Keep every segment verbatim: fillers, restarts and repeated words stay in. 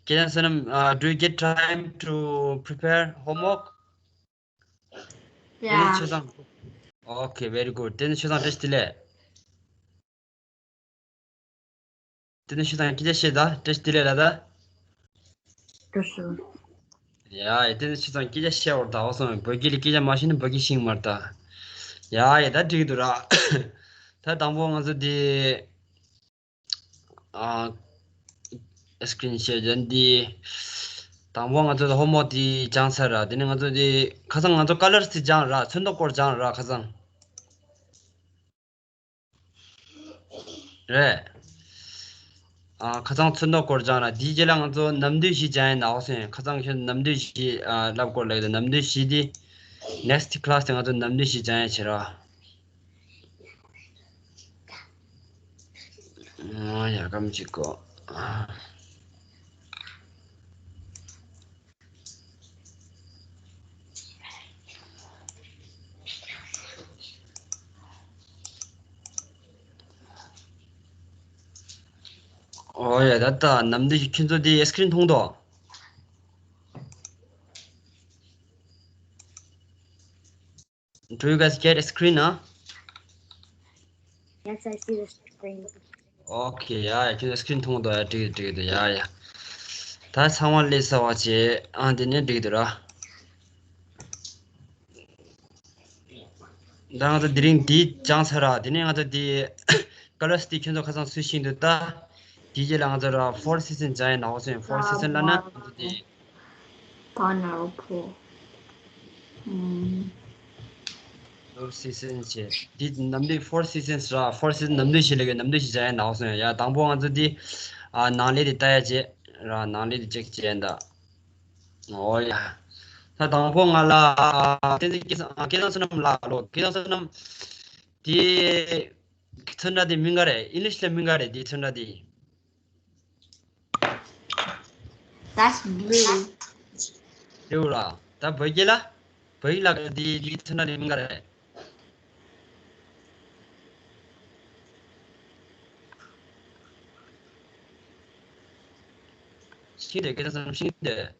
སྐལ་བཟང་བསོད་ནམས, uh, do you get time to prepare homework? Yeah. དེ་ནས་ཆོས་བཟང་། Okay, very good. དེ་ནས་ཆོས་བཟང་བཀྲ་ཤིས་བདེ་ལེགས། དེ་ནས་ཆོས་བཟང་སྐད་ཆ་བཤད་ད། བཀྲ་ཤིས་བདེ་ལེགས་ལ་ད། བཀྲ་ཤིས། ཡ་ཡ། དེ་ནས་ཆོས་བཟང་སྐད་ཆ་བཤད་འོར་ད་འོ་སོང་། བོད་སྐད་ལ་སྐད་ཆ་མ་བཤད་ན་བོད་སྐད་ཤེས་མ་རེད་ད། ཡ་ཡ། ད་འགྲིག་འདུག་ར། ད་དང་པོ་ང་ཚོ་དེ། ཨ། སི་ཀི་རིན་ཤོཊ་ཡོད་འདི། དང་པོ་ང་ཚོ་ཧོམ་ཝོག་དེ་སྦྱངས་ཚར་ར། དེ་ནས་ང་ཚོ་དེ་ཁ་སང་ང་ཚོ་ཀ་ལར་སི་དེ་སྦྱངས་ར། ཚོན་མདོག་སྐོར་སྦྱངས་ར་ཁ་སང་། རེད། ཨ། ཁ་སང་ཚོན་མདོག་སྐོར་སྦྱངས་ར། དེའི་རྗེས་ལ་ང་ཚོ་ནམ་དུས་བཞི་སྦྱངས་ཡིན་ནའོ་སོང་། ཁ་སང་ཁྱོད་ནམ་དུས་བཞི། ཨ། ལབ་སྐོར་ལབ་ཡོད། ནམ་དུས་བཞི་དེ། ནེག་སི་ཊི་ཀི་ལ་སི་དེ་ང་ཚོ་ནམ་དུས་བཞི་སྦྱངས་ཡ་བྱེད་ར། ཨ་ཡ། སྐམ་གཅིག་གོ། ཨོ་ཡ། ད་ལྟ་ནམ་དུས་ཁྱོད་ཚོ་དེ་སི་ཀི་རིན་མཐོང་དོ། Do you guys get a screen, huh? Yes, I see the screen. Okay, yeah, yeah, ཁྱོད་སི་ཀི་རིན་མཐོང་དོ། ཡ། འགྲིག་འགྲིག་འདུག་ཡ་ཡ། ད་ཚང་མ་ལས་ས་བ་བྱེད་ཨ། དེ་ནས་འགྲིག་འདུག་ར། ད་ང་ཚོ་དེ་རིང་འདི་སྦྱངས་ཚར་ར། དེ་ནས་ང་ཚོ་འདི་ཀ་ལར་སི་དེ་ཁྱོད་ཚོ་ཁ་སང་སུས་ཤེས་འདུག་ད། དེའི་རྗེས་ལ་ང་ཚོ་ར་ཕོར་སི་སན་སྦྱངས་ཡིན་ནའོ་སོང་། ཕོར་སི་སན་ལབ་ན་ང་ཚོ་འདི། པ་ན་རོ་ཕོ། ཨུམ། ཕོར་སི་སན་བྱས། འདི་ནམ་དུས་ཕོར་སི་སན་ར། ཕོར་སི་སན་ནམ་དུས་བཞི་ལབ་ཀྱི། ནམ་དུས་བཞི་སྦྱངས་ཡིན་ནའོ་སོང་། ཡ། དང་པོ་ང་ཚོ་འདི། ཨ། ནང་ལས་དེ་ལྟ་ཡ་བྱེད་ར། ནང་ལས་དེ་ཅེག་བྱས་ཡིན་ད། ཨོ་ཡ། ད་དང་པོ་ང་ལ་བསྟན་འཛིན་སྐལ་བཟང་། ཨ། སྐལ་བཟང་བསོད་ནམས་ལ་ལོ། སྐལ་བཟང་བསོད་ནམས། དེ་ཚོན་ཁྲ་དེ་མིང་ག་རེ། ཨིང་ལིཤ་ལ་མིང་ག་རེ་དེ་ཚོན་ཁྲ་དེ། That's blue. རེད་ལ། ད་བོད་སྐད་ལ། བོད་ཡིག་ལ་དེ་དེ་ཚོན་ཁྲ་དེ་མིང་ག་རེ། ཤེས་འདོད། སྐལ་བཟང་བསོད་ནམས་ཤེས་འདོད།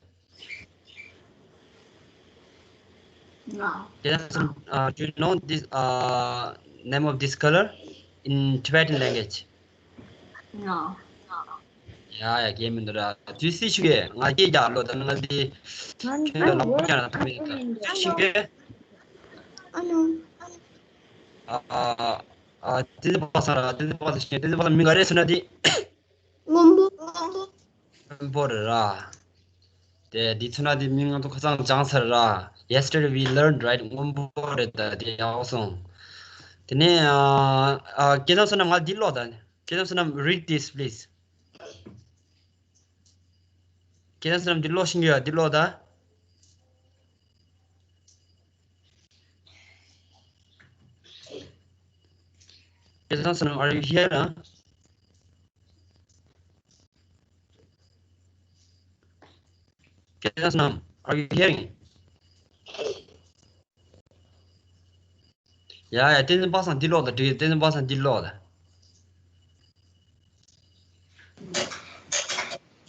No. Sir, uh, do you know this, uh, name of this color in Tibetan language? No. ཡ་ཡ། སྐད་མི་འདུག་ར། དུས་སི་ཆུ་གེ་ང་སྐད་རྒྱག་ལོ། ད་ང་འདི་ཁྱོད་ལ་ལག་པ་རྒྱག་ན་ཐུབ་མེད་ད། དུས་སི་ཆུ་གེ། ཨ་ནུ། ཨ་ཨ་ཨ། བསྟན་འཛིན་པ་སངས་ར། བསྟན་འཛིན་པ་སངས་ཤེས། བསྟན་འཛིན་པ་སངས་མིང་ག་རེ་ཟེར་ན་དེ། སྔོན་པོ། སྔོན་པོ་རེད་ར། དེ་འདི་ཚོ་ན་དེ་མིང་ང་ཚོ་ཁ་སང་སྦྱངས་ཚར་ར། Yesterday we learned, right? སྔོན་པོ་རེད། ད་དེ་ཡག་སོང་། དེ་ནས་ཨ་ཨ། སྐལ་བཟང་བསོད་ནམས་ང་འདི་ཀློག་ད། སྐལ་བཟང་བསོད་ནམས། Read this, please. སྐལ་བཟང་བསོད་ནམས་འདི་ཀློག་ཤེས་ཀྱི་ཡོད། འདི་ཀློག་ད། སྐལ་བཟང་བསོད་ནམས། Are you here, huh? སྐལ་བཟང་བསོད་ནམས། Are you hearing? ཡ་ཡ། བསྟན་འཛིན་པ་སངས་འདི་ཀློག་ད། འགྲིག་བསྟན་འཛིན་པ་སངས་འདི་ཀློག་ད།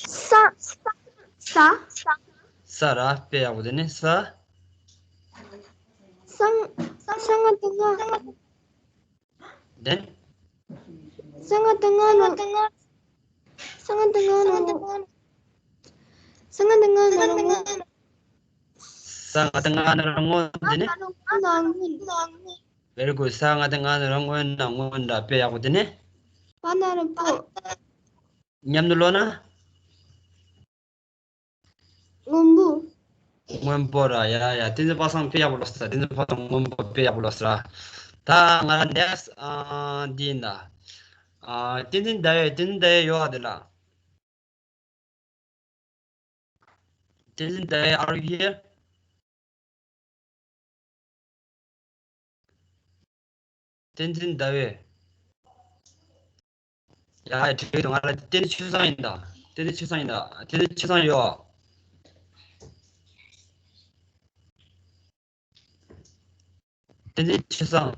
ས། ས། ས། ས་ར། དཔེ་ཡག་པོ། དེ་ནས་ས། ས། ས་ང་དང་ང་། དེ། ས་ང་དང་ང་ནོ། ས་ང་དང་ང་ནོ། ས་ང་དང་ང་ནོ། ས་ང་དང་ང་ནོ་རང་ངོ་། དེ་ནས། Very good. ས་ང་དང་ང་ནོ་རང་ངོ་ན་སྔོན་ར། དཔེ་ཡག་པོ། དེ་ནས། པ་ན་རོ་པོ། མཉམ་དུ་ཀློག་ན། སྔོན་པོ། སྔོན་པོ་ར། ཡ་ཡ། བསྟན་འཛིན་པ་སངས་དཔེ་ཡག་པོ་ཀློག་ས། བསྟན་འཛིན་པ་སངས་སྔོན་པོ་དཔེ་ཡག་པོ་ཀློག་ས་ར། ད་ང་ར་next ཨ་འདི་ཡིན་ད། ཨ་བསྟན་འཛིན་ཟླ་འོད། བསྟན་འཛིན་ཟླ་འོད་ཡོད་ཨ་དེ་ལ། བསྟན་འཛིན་ཟླ་འོད། Are you here? བསྟན་འཛིན་ཟླ་འོད། ཡ་ཡ། དྲིས་དང་། ང་ལ་བསྟན་འཛིན་ཆོས་བཟང་ཡིན་ད། བསྟན་འཛིན་ཆོས་བཟང་ཡིན་ད། བསྟན་འཛིན་ཆོས་བཟང་ཡོད། བསྟན་འཛིན་ཆོས་བཟང་།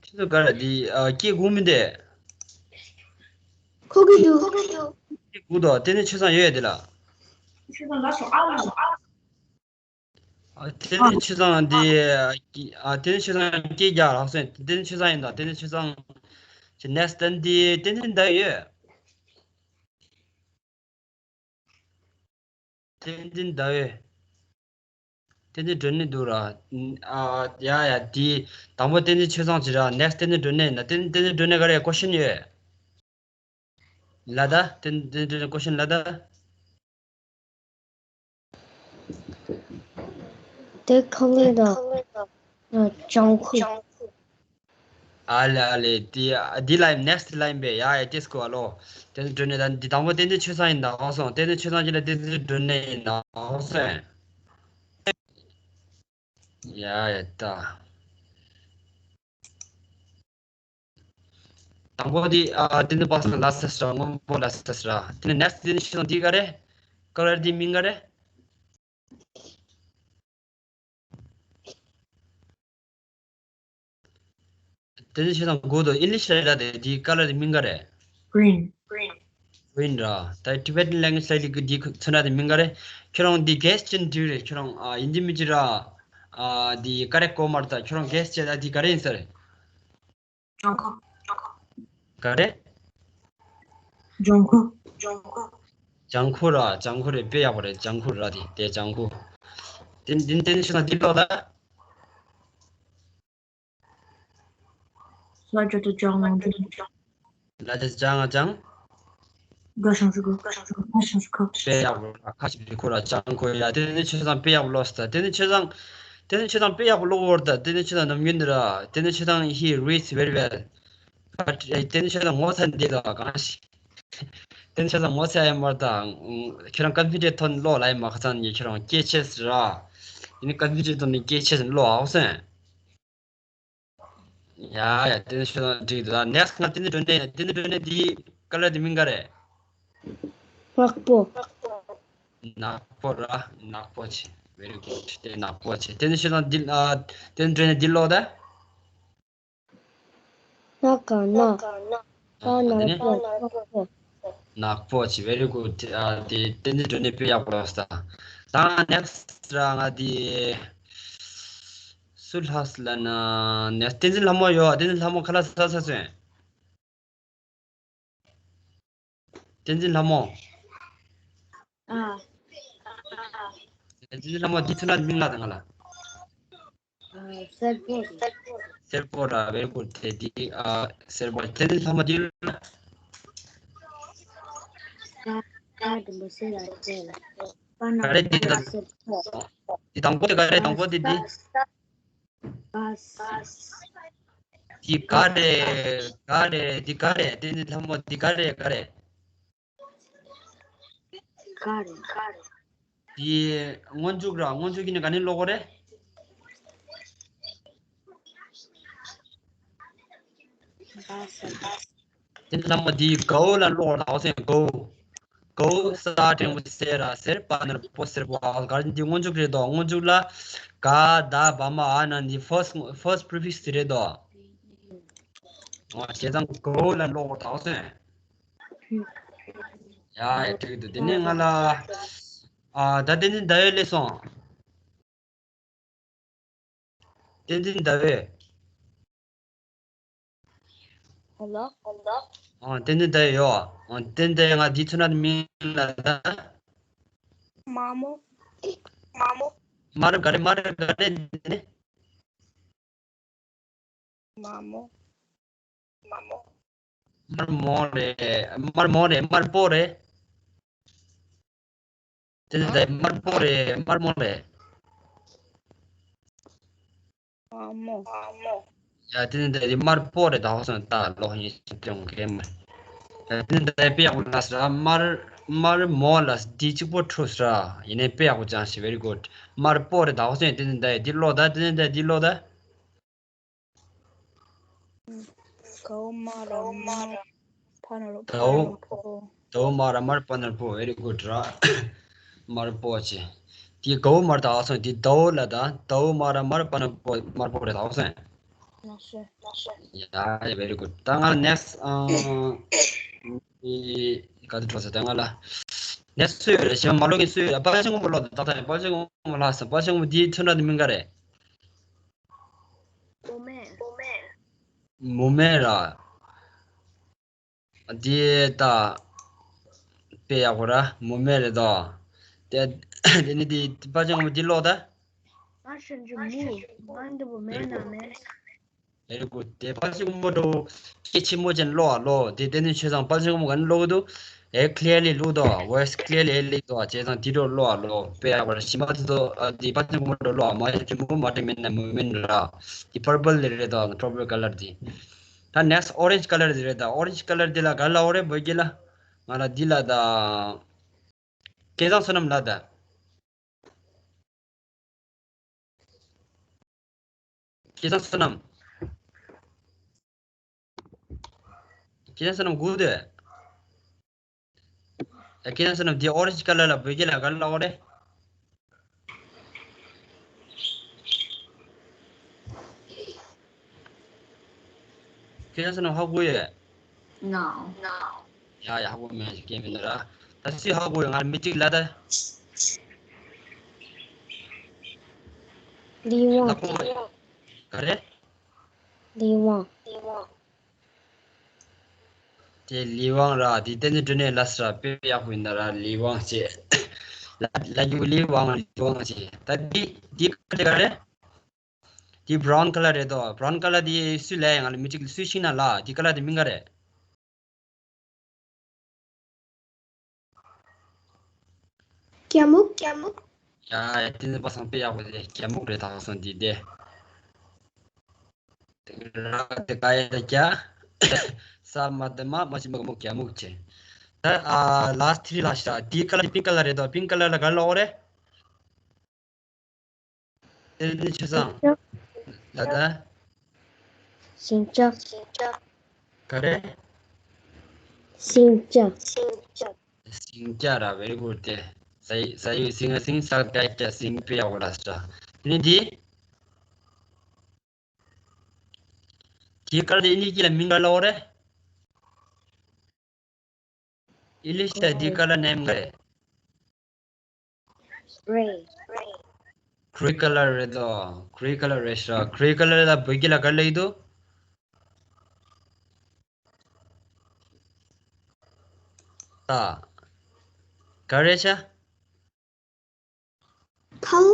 ཁྱེད་ཚོ་ག་རེ་འདི་ཨ་སྐད་གོ་མི་འདུག་ཁོ་གི་འདུག་ཁོ་གི་འདུག་སྒུག་དོ། དེ་ནས་ཆོས་བཟང་ཡོད་ཡ་དེ་ལ། ཨ། དེ་ནས་ཆོས་བཟང་འདི། ཨ། དེ་ནས་ཆོས་བཟང་སྐད་རྒྱག་ལགས་སོ། དེ་ནས་ཆོས་བཟང་ཡིན་ད། དེ་ནས་ཆོས་བཟང་གི་next དེ་འདི་བསྟན་འཛིན་ཟླ་འོད་ཡོད། བསྟན་འཛིན་ཟླ་འོད། བསྟན་འཛིན་སྒྲོན་གནས་འདུག་ར། ཨ། ཡ་ཡ། དེ་དང་པོ་བསྟན་འཛིན་ཆོས་བཟང་བྱེད་ར། next བསྟན་འཛིན་སྒྲོན་གནས་ན། བསྟན་བསྟན་འཛིན་སྒྲོན་གནས་ག་རེ་question ཡོད། ལ་ད་བསྟན་བསྟན་འཛིན་སྒྲོན་གནས་question ལ་ད། དེ་ཁང་ལས་དང་ལྗང་ཁུ། ཨ་ལེ་ཨ་ལེ། དེ་འདི་ལ་next ལ་ཡིན་པས། ཡ་ཡ། དེ་སྐོར་ཨ་ལོ། བསྟན་འཛིན་སྒྲོན་གནས་དང་འདི་དང་པོ་བསྟན་འཛིན་ཆོས་བཟང་ཡིན་ད་ཧོ་སོང་། བསྟན་འཛིན་ཆོས་བཟང་གྱི་ལ་བསྟན་འཛིན་སྒྲོན་གནས་ཡིན་ད་ཧོ་སོང་། ཡ་ཡ་ད། དང་པོ་དེ། ཨ། བསྟན་འཛིན་པ་སངས་ལ་ས་སི་ར། སྔོན་པོ་ལ་ས་སི་ར། དེ་ནས་next དེ་ནས་ཤི་སོང་དེ་ག་རེ། color དེ་མིང་ག་རེ། དེ་ནས་ཤི་སོང་དགོས་དོ། English ལ་ར་དེ་དེ་color དེ་མིང་ག་རེ། Green. Green ར། ད་Tibetan language ལ་ལི་གི་དེ་ཚོན་ར་དེ་མིང་ག་རེ། ཁྱོད་རང་དེ་guess བྱེད་འདྲི་རེད། ཁྱོད་རང་། ཨ། ཡིན་གཅིག་མིན་གཅིག་ར། ཨ། དེ་ག་རེ་གོ་མར་ད། ཁྱོད་རང་guess བྱེད་ད། དེ་ག་རེ་ཡིན་ས་རེད། ལྗང་ཁུ། ག་རེ། ལྗང་ཁུ། ལྗང་ཁུ་ར། ལྗང་ཁུ་རེད། དཔེ་ཡག་པོ་རེད། ལྗང་ཁུ་ར། དེ་དེ་ལྗང་ཁུ། དེ་དེ་དེ་ནས་ཤི་སོང་དེ་ལོག་ད། ལ་ཇ་དུ་ལྗང་ལོང་དུ། ལ་ཇ་ལྗང་ང་ལྗང་། དགའ་ཞང་ཞུ་གོ། དགའ་ཞང་ཞུ་གོ། དཔེ་ཡག་པོ་ར། ཁ་ཅིག་བི་ཁོ་ར། ལྗང་ཁུ་ཡ། དེ་ནས་ཆོས་བཟང་དཔེ་ཡག་པོ་ལོག་སོང་ད། དེ་ནས་ཆོས་བཟང་། དེ་ནས་ཆོས་བཟང་དཔེ་ཡག་པོ་ལོག་བོར་ད། དེ་ནས་ཆོས་བཟང་ནམ་རྒྱུན་དུ་ར། དེ་ནས་ཆོས་བཟང་he reads very well. But དེ་ནས་ཆོས་བཟང་ངོ་ཚ་འདི་དང་གང་ཞིག་དེ་ནས་ཆོས་བཟང་ངོ་ཚ་ཡ་མར་དང་། ཁྱོད་རང་confident ཐོན་ལོག་ལ་ཡ་མ་ཁ་ཚང་ནི་ཁྱོད་རང་སྐད་ཆེ་ཟེར་ར། ཡིན་ནི་confident ཐོན་ནི་སྐད་ཆེ་ཟེར་ལོག་ཨའོ་སེ། ཡ་ཡ། དེ་ནས་ཤོད་དང་འགྲིག་འདུག་ད་next ང་དེ་ནས་སྒྲོན་ནས། དེ་ནས་སྒྲོན་ནས་དེའི་color དེ་མིང་ག་རེད། ནག་པོ། ནག་པོ་ར། ནག་པོ་ཆེ། Very good དེ་ནག་པོ་ཆེ། དེ་ནས་ཤོད་དང་འདི། ཨ། དེ་ནས་སྒྲོན་ནས་འདི་ལོག་ད། ནག་ག་ན། ཨ། ནག་པོ། ནག་པོ། ནག་པོ་ཆེ། Very good ཨ། དེ་དེ་ནས་སྒྲོན་ནས་དཔེ་ཡག་པོ་ལོག་ད། ད་next ར་ང་དེ། སུ་ལྷག་ལ་ན། ནས་བསྟན་འཛིན་ལྷ་མོ་ཡོད། བསྟན་འཛིན་ལྷ་མོ་ཁ་ལག་ཟ་ས་སོན། བསྟན་འཛིན་ལྷ་མོ། ཨ། བསྟན་འཛིན་ལྷ་མོ་འདི་ཚོ་ལ་མིང་ལ་དང་ང་ལ། ཨ། སེར་པོ་རེད། སེར་པོ་ར། Very good དེ་འདི། ཨ། སེར་པོ། བསྟན་འཛིན་ལྷ་མོ་འདི་ལ། ཀ་ཀ་དུ་མ་སེར་ར་སེར། པ་ན་ག་རེ་འདི་ལ་སེར་པོ། འདི་དང་པོ་དེ་ག་རེ། དང་པོ་དེ་འདི། འདི་ག་རེ། ག་རེ། འདི་ག་རེ། བསྟན་འཛིན་ལྷ་མོ་འདི་ག་རེ། ག་རེ། ག་རེ། ག་རེ། འདི་སྔོན་འཇུག་ར། སྔོན་འཇུག་གི་ནི་ག་ནས་ཀློག་གོ་རེད། བསྟན་འཛིན་ལྷ་མོ་འདི་གའུ་ལ་ཀློག་ར། ཨའོ་སེ་གའུ། གའུ་ས་འགྲེང་བུ་སེ་ར་སེར། པ་ན་རོ་པོ་སེར་པོ། ཨའོ་ག་རེ། འདི་སྔོན་འཇུག་རེད་དོ། སྔོན་འཇུག་ལ་ག་ད་བ་མ་འ་ན་འདི་first first prefix རེད་དོ། ཨོ་བྱས་ཙང་གའུ་ལ་ཀློག་ར་ཨའོ་སེ། ཡ་ཡ། འགྲིག་འདུག་དེ་ནས་ང་ལ། ཨ། ད་བསྟན་འཛིན་ཟླ་འོད་སླེབས་སོང་། བསྟན་འཛིན་ཟླ་འོད། ཧེ་ལོ། ཨ། བསྟན་འཛིན་ཟླ་འོད་ཡོད། ཨ། བསྟན་འཛིན་ཟླ་འོད། ང་འདི་ཚོ་ན་མིང་ལ་ད། དམར་མོ། དམར་མོ། དམར་ག་རེ། དམར་ག་རེ་ནི། དམར་མོ། དམར་མོ། དམར་མོ་རེད། དམར་མོ་རེད། དམར་པོ་རེད། དེ་ནས་ད་དམར་པོ་རེད། དམར་མོ་རེད། དམར་མོ། ཡ། དེ་ནས་ད་དེ་དམར་པོ་རེད། ད་ཧོ་སོང་ད་ལོག་ཡིན་ཅུང་གེ་མ། ཡ། དེ་ནས་ད་དཔེ་ཡག་པོ་ལ་ཟེར། དམར། དམར་མོ་ལ་འདི་གཅིག་པོ་འཁྲུག་ཟེར། ཡིན་ནའི་དཔེ་ཡག་པོ་ཅང་ཞིག Very good དམར་པོ་རེད། ད་ཧོ་སོང་། དེ་ནས་ད་དེ་ལོག་ད། དེ་ནས་ད་དེ་ལོག་ད། གའུ་མ་ར་མར། པ་ན་རོ། གའུ། པ་ན་རོ་པོ། གའུ་མ་ར་མར། པ་ན་རོ་པོ། Very good ར། དམར་པོ་ཆེ། དེ་གའུ་མར་ད་ཧོ་སོང་། དེ་དའུ་ལ་ད། དའུ་མ་ར་མར། པ་ན་རོ་པོ། དམར་པོ་རེད། ད་ཧོ་སོང་། ལགས་སོ། ལགས་སོ། ཡ་ཡ། Very good ད་ང་next ཨང་། ཨི། ག་དུས་འགྲོ་ས་དེ་ང་ལ། ནས་སུ་ཡོད་རེད། གཞན་མ་ལོག་གིན་སུ་ཡོད་རེད། དཔལ་ཆེན་སྒོ་མོ་ལོག་དང་ཏག་ཏག་ཡིན། དཔལ་ཆེན་སྒོ་མོ་ལྷག་སོང་། དཔལ་ཆེན་སྒོ་མོ་དེའི་ཚོན་ཁྲ་དེ་མིང་ག་རེད། མུ་མེ། མུ་མེ་ར། དེ་ད། དཔེ་ཡག་པོ་ར་མུ་མེ་རེད་དོ། དེ། དེ་ནི་དེ་དཔལ་ཆེན་སྒོ་མོ་དེ་ལོག་ད། Why should you move? Mind the woman, man. Very good. དེ་དཔལ་ཆེན་སྒོ་མོ་འགྲོ། སྐད་ཆེན་མོ་ཅན་ལོག་ཨ་ལོ། དེ་དེ་ནི་ཆོས་ཚང་དཔལ་ཆེན་སྒོ་མོ་ག་ནི་ལོག་གི་འདུག་ཨེ་clearly ལུག་དོ། Voice clearly ཨེ་ལེགས་དོ། བྱས་ཙང་དེ་འགྲོ་ལོག་ཨ་ལོ། དཔེ་ཡག་པོ་ར་ཞིམ་པ་དེ་ཚོ་ཨ་དེ་དཔལ་ཆེན་སྒོ་མོ་འགྲོ་ལོག་ཨ་མ་ཡ་ཆེན་མོ་མ་དྲན་མེད་ན་མུ་མེ་ར། དེ་purple ལེ་རེད་དོ། purple colour དེ། ད་next orange colour དེ་རེད་ད། orange colour དེ་ལ་ག་ལ་འོ་རེད་བོད་སྐད་ལ། ང་ལ་འདི་ལ་ད། སྐལ་བཟང་བསོད་ནམས་ལ་ད། སྐལ་བཟང་བསོད་ནམས། སྐལ་བཟང་བསོད་ནམས་སྒུག་དེ། སྐལ་བཟང་བསོད་ནམས་འདི་orange colour ལ་བོད་སྐད་ལ་ག་ལ་འོ་རེད། སྐལ་བཟང་བསོད་ནམས་ཧ་གོ་ཡོད། No. ཡ་ཡ་ཧ་གོ་མེད་སྐད་མི་འདུག་ར། ད་སུས་ཧ་གོ་ཡོད། ང་མི་གཅིག་ལ་ད། ལི་ཝང་། ལ་གོ་མ་ཡོད། ག་རེ། ལི་ཝང་། དེ་ལི་ཝང་ར། དེ་བསྟན་འཛིན་སྒྲོན་གནས་ལ་སི་ར། དཔེ་ཡག་པོ་ཡིན་ན་ར་ལི་ཝང་ཅེ། ལ་ལ་རྒྱུ་ལི་ཝང་ལི་ཝང་ཅེ། ད་འདི་འདི་ག་རེ་ག་རེ། འདི་brown colour རེད་དོ། brown colour འདི་སུས་ལས་ཡང་ལ་མི་གཅིག་སུས་ཤིང་ན་ལ་འདི་colour འདི་མིང་ག་རེད། རྒྱ་སྨུག་རྒྱ་སྨུག་ཡ་ཡ་དེ་ནི་པ་སང་དཔེ་ཡག་པོ་རེད། རྒྱ་སྨུག་རེད་ད་སོང་འདི་དེ། ར་དེ་ཀ་ཡ་དེ་རྒྱ། ས་མ་དེ་མ་མ་ཤི་མ་ག་མུག་རྒྱ་སྨུག་ཅེ། ད་ཨ་last three ལ་ཤ་དེའི་colour pink colour རེད་དོ། pink colour ལ་ག་ལ་འོ་རེད། དེ་ནི་ཆུ་སང་། ལ་ད། ཤིང་ཅ། ག་རེ། ཤིང་ཅ། ཤིང་ཅ་ར་very good དེ། ས་ཡི་ས་ཡི་སིང་ང་སིང་ས་ཀ་ཀྱ་སིང་དཔེ་ཡག་པོ་ལ་ཤ། དེ་ནི་དེ། དེའི་colour དེ་ཨིན་ཇི་སྐད་ལ་མིང་ག་ལ་འོ་རེད། ཨིན་ཇི་སྐད་དེའི་colour name ག་རེད། Grey. Grey colour རེད་དོ། grey colour རེད་ཤག grey colour ལ་བོད་སྐད་ལ་ག་རེ་ལབ་ཀྱི་འདུག་ད། ག་རེ་ཤག་ཐལ།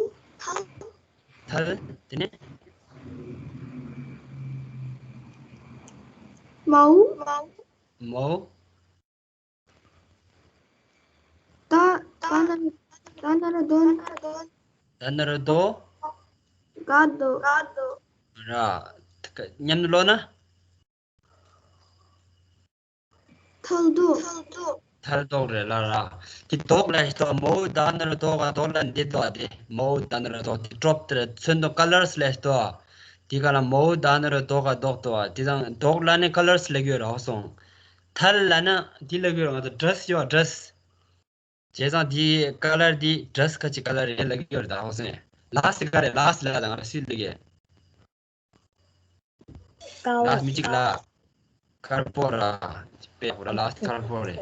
ཐལ། དེ་ནས། མའོ། མའོ། ད་ད་ན་ད་ན་རོ་དོ། ད་ན་རོ་དོ། ག་དོ། ར། མཉམ་དུ་ཀློག་ན། ཐལ་མདོག་ཐལ་མདོག་རེད་ལ་ར། དེ་མདོག་ལས་ཏོ། མའོ་ད་ན་རོ་དོ་ག་མདོག་ལ་འདི་དོ་དེ། མའོ་ད་ན་རོ་དོ་དེ་གྲོབ་དེར་ཚོན་དོ་colours ལས་ཏོ། དེ་ག་ལ་མའོ་ད་ན་རོ་དོ་ག་མདོག་དོ། དེ་དང་མདོག་ལ་ནི་colours ལ་གྱུར་རོགས་སོང་། ཐལ་ལ་ན་དེ་ལ་གྱུར་ང་ཚོ་dress ཡོད་dress། བྱས་ཙང་དེའི་colour དེ་dress ཁ་ཅིག་colour རེད་ལ་གྱུར་ད་ཧོ་སེ། last ག་རེ་last ལ་ད་ང་ར་སུས་ལ་གྱུར། ཀའོ། last མི་གཅིག་ལ། དཀར་པོ་ར། དཔེ་པོ་ར་last དཀར་པོ་རེད།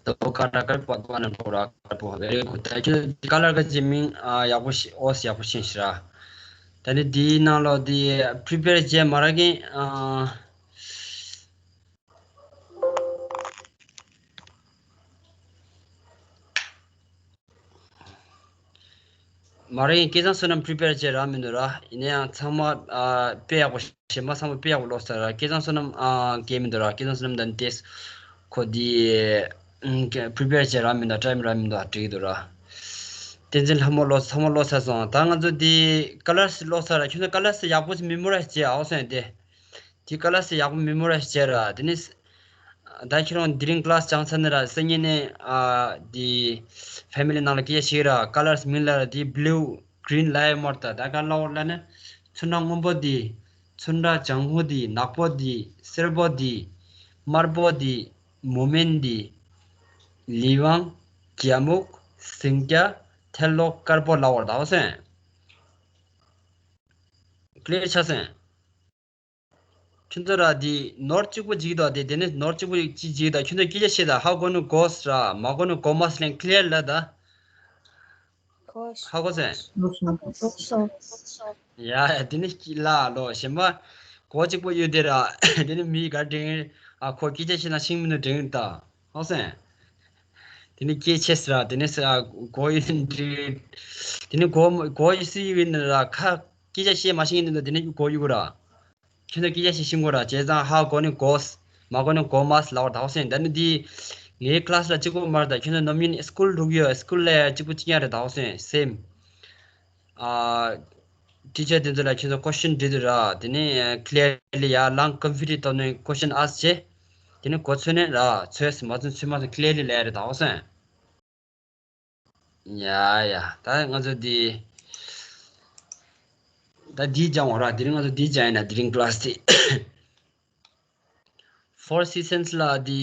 དོ་ཀ་ར་དཀར་པོ་དོ་ན་པོ་ར་དཀར་པོ་very good ད་ཁྱོད་colour ག་ཅི་མིང་ཨ་ཡག་པོ་ཤེས་ཨོ་ཡག་པོ་ཤེས་ཤི་ར། ད་ནི་དེའི་ནང་ལོ་དེ་prepare བྱས་མ་ར་གིན་ཨ། མ་རེད། སྐལ་བཟང་བསོད་ནམས་prepare བྱས་རག་མི་འདུག་ར། ཡིན་ན་ཡང་ཚང་མ་ཨ་དཔེ་ཡག་པོ་ཞེ་མ་ཚང་མ་དཔེ་ཡག་པོ་ཀློག་ཚར་ར། སྐལ་བཟང་བསོད་ནམས་ཨ་གལ་མི་འདུག་ར། སྐལ་བཟང་བསོད་ནམས་དང་ཏེས་ཁོ་དེ་prepare བྱས་རག་མི་འདུག time རག་མི་འདུག་འགྲིག་གི་འདུག་ར། བསྟན་འཛིན་ལྷ་མོ་ཀློག་ཚང་མ་ཀློག་ཚར་སོང་། ད་ང་ཚོ་དེ་colours ཀློག་ཚར་ར། ཁྱོད་ཚོ་colours ཡག་པོ་ཞིག་memorize བྱས་ཨའོ་སོང་ཡ་དེ། དེ་colours ཡག་པོ་memorize བྱས་ར། དེ་ནས་ད་ཁྱེད་རང་དེ་རིང་class སྦྱངས་ཚར་ནས་ར་སང་ཉིན་ནས་ཨ་དེ་family ནང་ལ་སྐད་ཆ་བཤད་ར། colours མིང་ལ་ར་དེ་blue green ལབ་ཡ་མོར་ད་ད་ག་ལ་འོ་ལ་ནི་ཚོན་ཁྲ་སྔོན་པོ་དེ། ཚོན་ཁྲ་ལྗང་ཁུ་དེ། ནག་པོ་དེ། སེར་པོ་དེ། དམར་པོ་དེ། མུ་མེན་དེ། ལི་ཝང་། རྒྱ་སྨུག་སིང་སྐྱ་ཐལ་མདོག་དཀར་པོ་ལབ་པར་ད་འོ་སོང་། clear ཆགས་སོང་། ཁྱོད་ཚོ་ར་དེ་ནོར་གཅིག་པོ་བྱེད་ཀྱི་འདུག་དེ་དེ་ནས་ནོར་གཅིག་པོ་ཅིག་བྱེད་ཀྱི་འདུག་ཁྱོད་ཚོ་སྐད་ཆ་བཤད་དང་ཧ་གོ་ནི་གོ་སི་ར་མ་གོ་ནི་གོ་མ་སི་ལན་ཀི་ལི་ཡར་ལ་ད། གོ་སི། ཧ་གོ་སོང་། གོ་སོང་། ཡ་ཡ་དེ་ནས་ཀི་ལ་ལོ་གཞན་པ་གོ་གཅིག་པོ་ཡོད་དེ་ར་དེ་ནས་མི་ག་དྲན་ཨ་ཁོ་སྐད་ཆ་བཤད་ན་ཤིང་མི་འདུག་དྲན་ད་ཧ་གོ་སོང་། དེ་ནས་སྐད་ཆ་སི་ར་དེ་ནས་ཨ་གོ་ཡོད་དྲན་དེ་ནས་གོ་གོ་ཡོད་སི་ཡོད་ནི་ར་ཁ་སྐད་ཆ་བཤད་མ་ཤེས་ཡིན་ནི་དེ་ནས་གོ་ཡོད་གོ་ར། ཁྱོད་ཚོ་སྐད་ཆ་ཞིག་ཤེས་དགོས་ར་བྱས་ཙང་ཧ་གོ་ནི་གོ་སི་མ་གོ་ནི་གོ་མ་སི་ལབ་པ་ད་ཧོ་སེན། ད་ནི་འདི་ངའི་ཀི་ལ་སི་ལ་གཅིག་པོ་མ་རེད། ད་ཁྱོད་ཚོ་ནམ་རྒྱུན་སི་ཀུལ་འགྲོ་གི་ཡོད། སི་ཀུལ་ལ་ཡ་གཅིག་པོ་གཅིག་རྐྱང་རེད། ད་ཧོ་སེན་སེམ། ཨ་ཊི་ཆར་དེ་ཚོ་ལ་ཁྱོད་ཚོ་ཀོ་ཤན་འདྲི་དུས་ར་དེ་ནི་ཀི་ལི་ཡར་ལི་ཡར་ལང་ཀམ་ཕུ་ཊར་ཐོག་ནས་ཀོ་ཤན་ཨ་སི་བྱས། དེ་ནི་གོ་ཚོད་ནས་ར་ཚོད་མ་ཚོད་ཚོད་མ་ཚོད་ཀི་ལི་ཡར་ལི་ལབ་ཡ་རེད། ད་ཧོ་སེན། ཡ་ཡ། ད་ང་ཚོ་འདི། ད་འདི་སྦྱང་བ་ར། དེ་རིང་ང་ཚོ་འདི་སྦྱང་ཡིན་ན་དེ་རིང་ཀི་ལ་སི་དེ། Four Seasons ལ་འདི།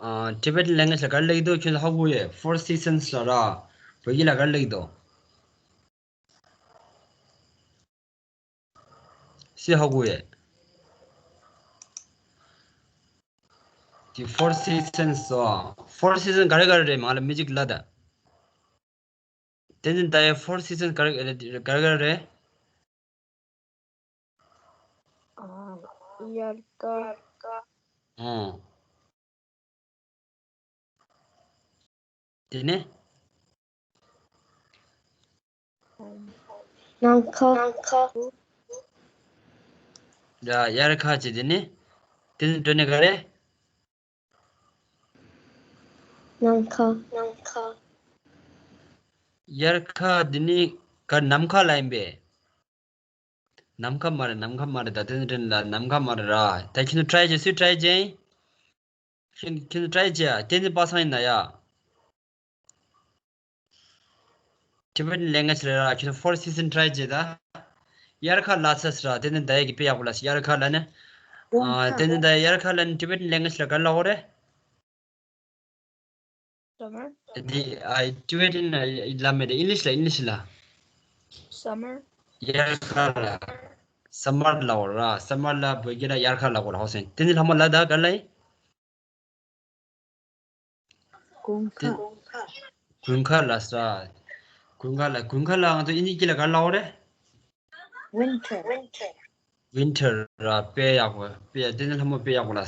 ཨ། Tibetan language ལ་ག་རེ་ལབ་ཀྱི་འདུག་ཁྱོད་ཚོ་ཧ་གོ་ཡོད། Four Seasons ལ་ར། བོད་སྐད་ལ་ག་རེ་ལབ་ཀྱི་འདུག་སུས་ཧ་གོ་ཡོད། དེ་Four Seasons སོ། Four Seasons ག་རེ་ག་རེ་རེད། མ་ལ་མི་གཅིག་ལ་ད། དེ་ནི་ད་ཡ་Four Seasons ག་རེ་ག་རེ་ག་རེ་རེད། ཨ། དབྱར་ཁ། ཨང་། དེ་ནས། ནམ་མཁའ། ཡ། དབྱར་ཁ་བྱས། དེ་ནས། དེ་ནས་འགྲོ་ནས་ག་རེ། ནམ་མཁའ། དབྱར་ཁ་འདི་ནི་ག་ནམ་མཁའ་ལ་ཡིན་པས། ནམ་མཁའ་མ་རེད། ནམ་མཁའ་མ་རེད། ད་དེ་ནི་དྲན་ལ་ནམ་མཁའ་མ་རེད་ར། ད་ཁྱོད་ཚོ་ཊི་རའི་བྱེད། སུས་ཊི་རའི་བྱེད། ཁྱོད་ཁྱོད་ཚོ་ཊི་རའི་བྱེད་ཨ། དེ་ནི་པ་སངས་ཡིན་ན་ཡ། Tibetan language ལ་ར་ཁྱོད་ཚོ་Four Seasons ཊི་རའི་བྱེད་ད། དབྱར་ཁ་ལ་ཚ་སི་ར། དེ་ནི་ད་ཡ་གི་དཔེ་ཡག་པོ་ལ་སི། དབྱར་ཁ་ལ་ནི། ཨ། དེ་ནི་ད་དབྱར་ཁ་ལ་ནི་Tibetan language ལ་ག་རེ་ལབ་དགོས་རེད། Summer. འདི་ཨ་Tibetan ལ་མེད་དེ། English ལ། English ལ། Summer. དབྱར་ཁ་ལ་summer ལབ་དགོས་ར། summer ལ་བོད་སྐད་ལ་དབྱར་ཁ་ལབ་དགོས་ར། ཧོ་སེན། དེ་ནི་ལྷ་མོ་ལ་ད་ག་རེ་ལབ་ཡིན། དགུན་ཁ། དེ་དགུན་ཁ་ལ་ས། དགུན་ཁ་ལ། དགུན་ཁ་ལ་ང་ཚོ་དབྱིན་ཇི་སྐད་ལ་ག་རེ་ལབ་དགོས་རེད། Winter. Winter ར། དཔེ་ཡག་པོ། དཔེ་དེ་ནི་ལྷ་མོ་དཔེ་ཡག་པོ་ལ།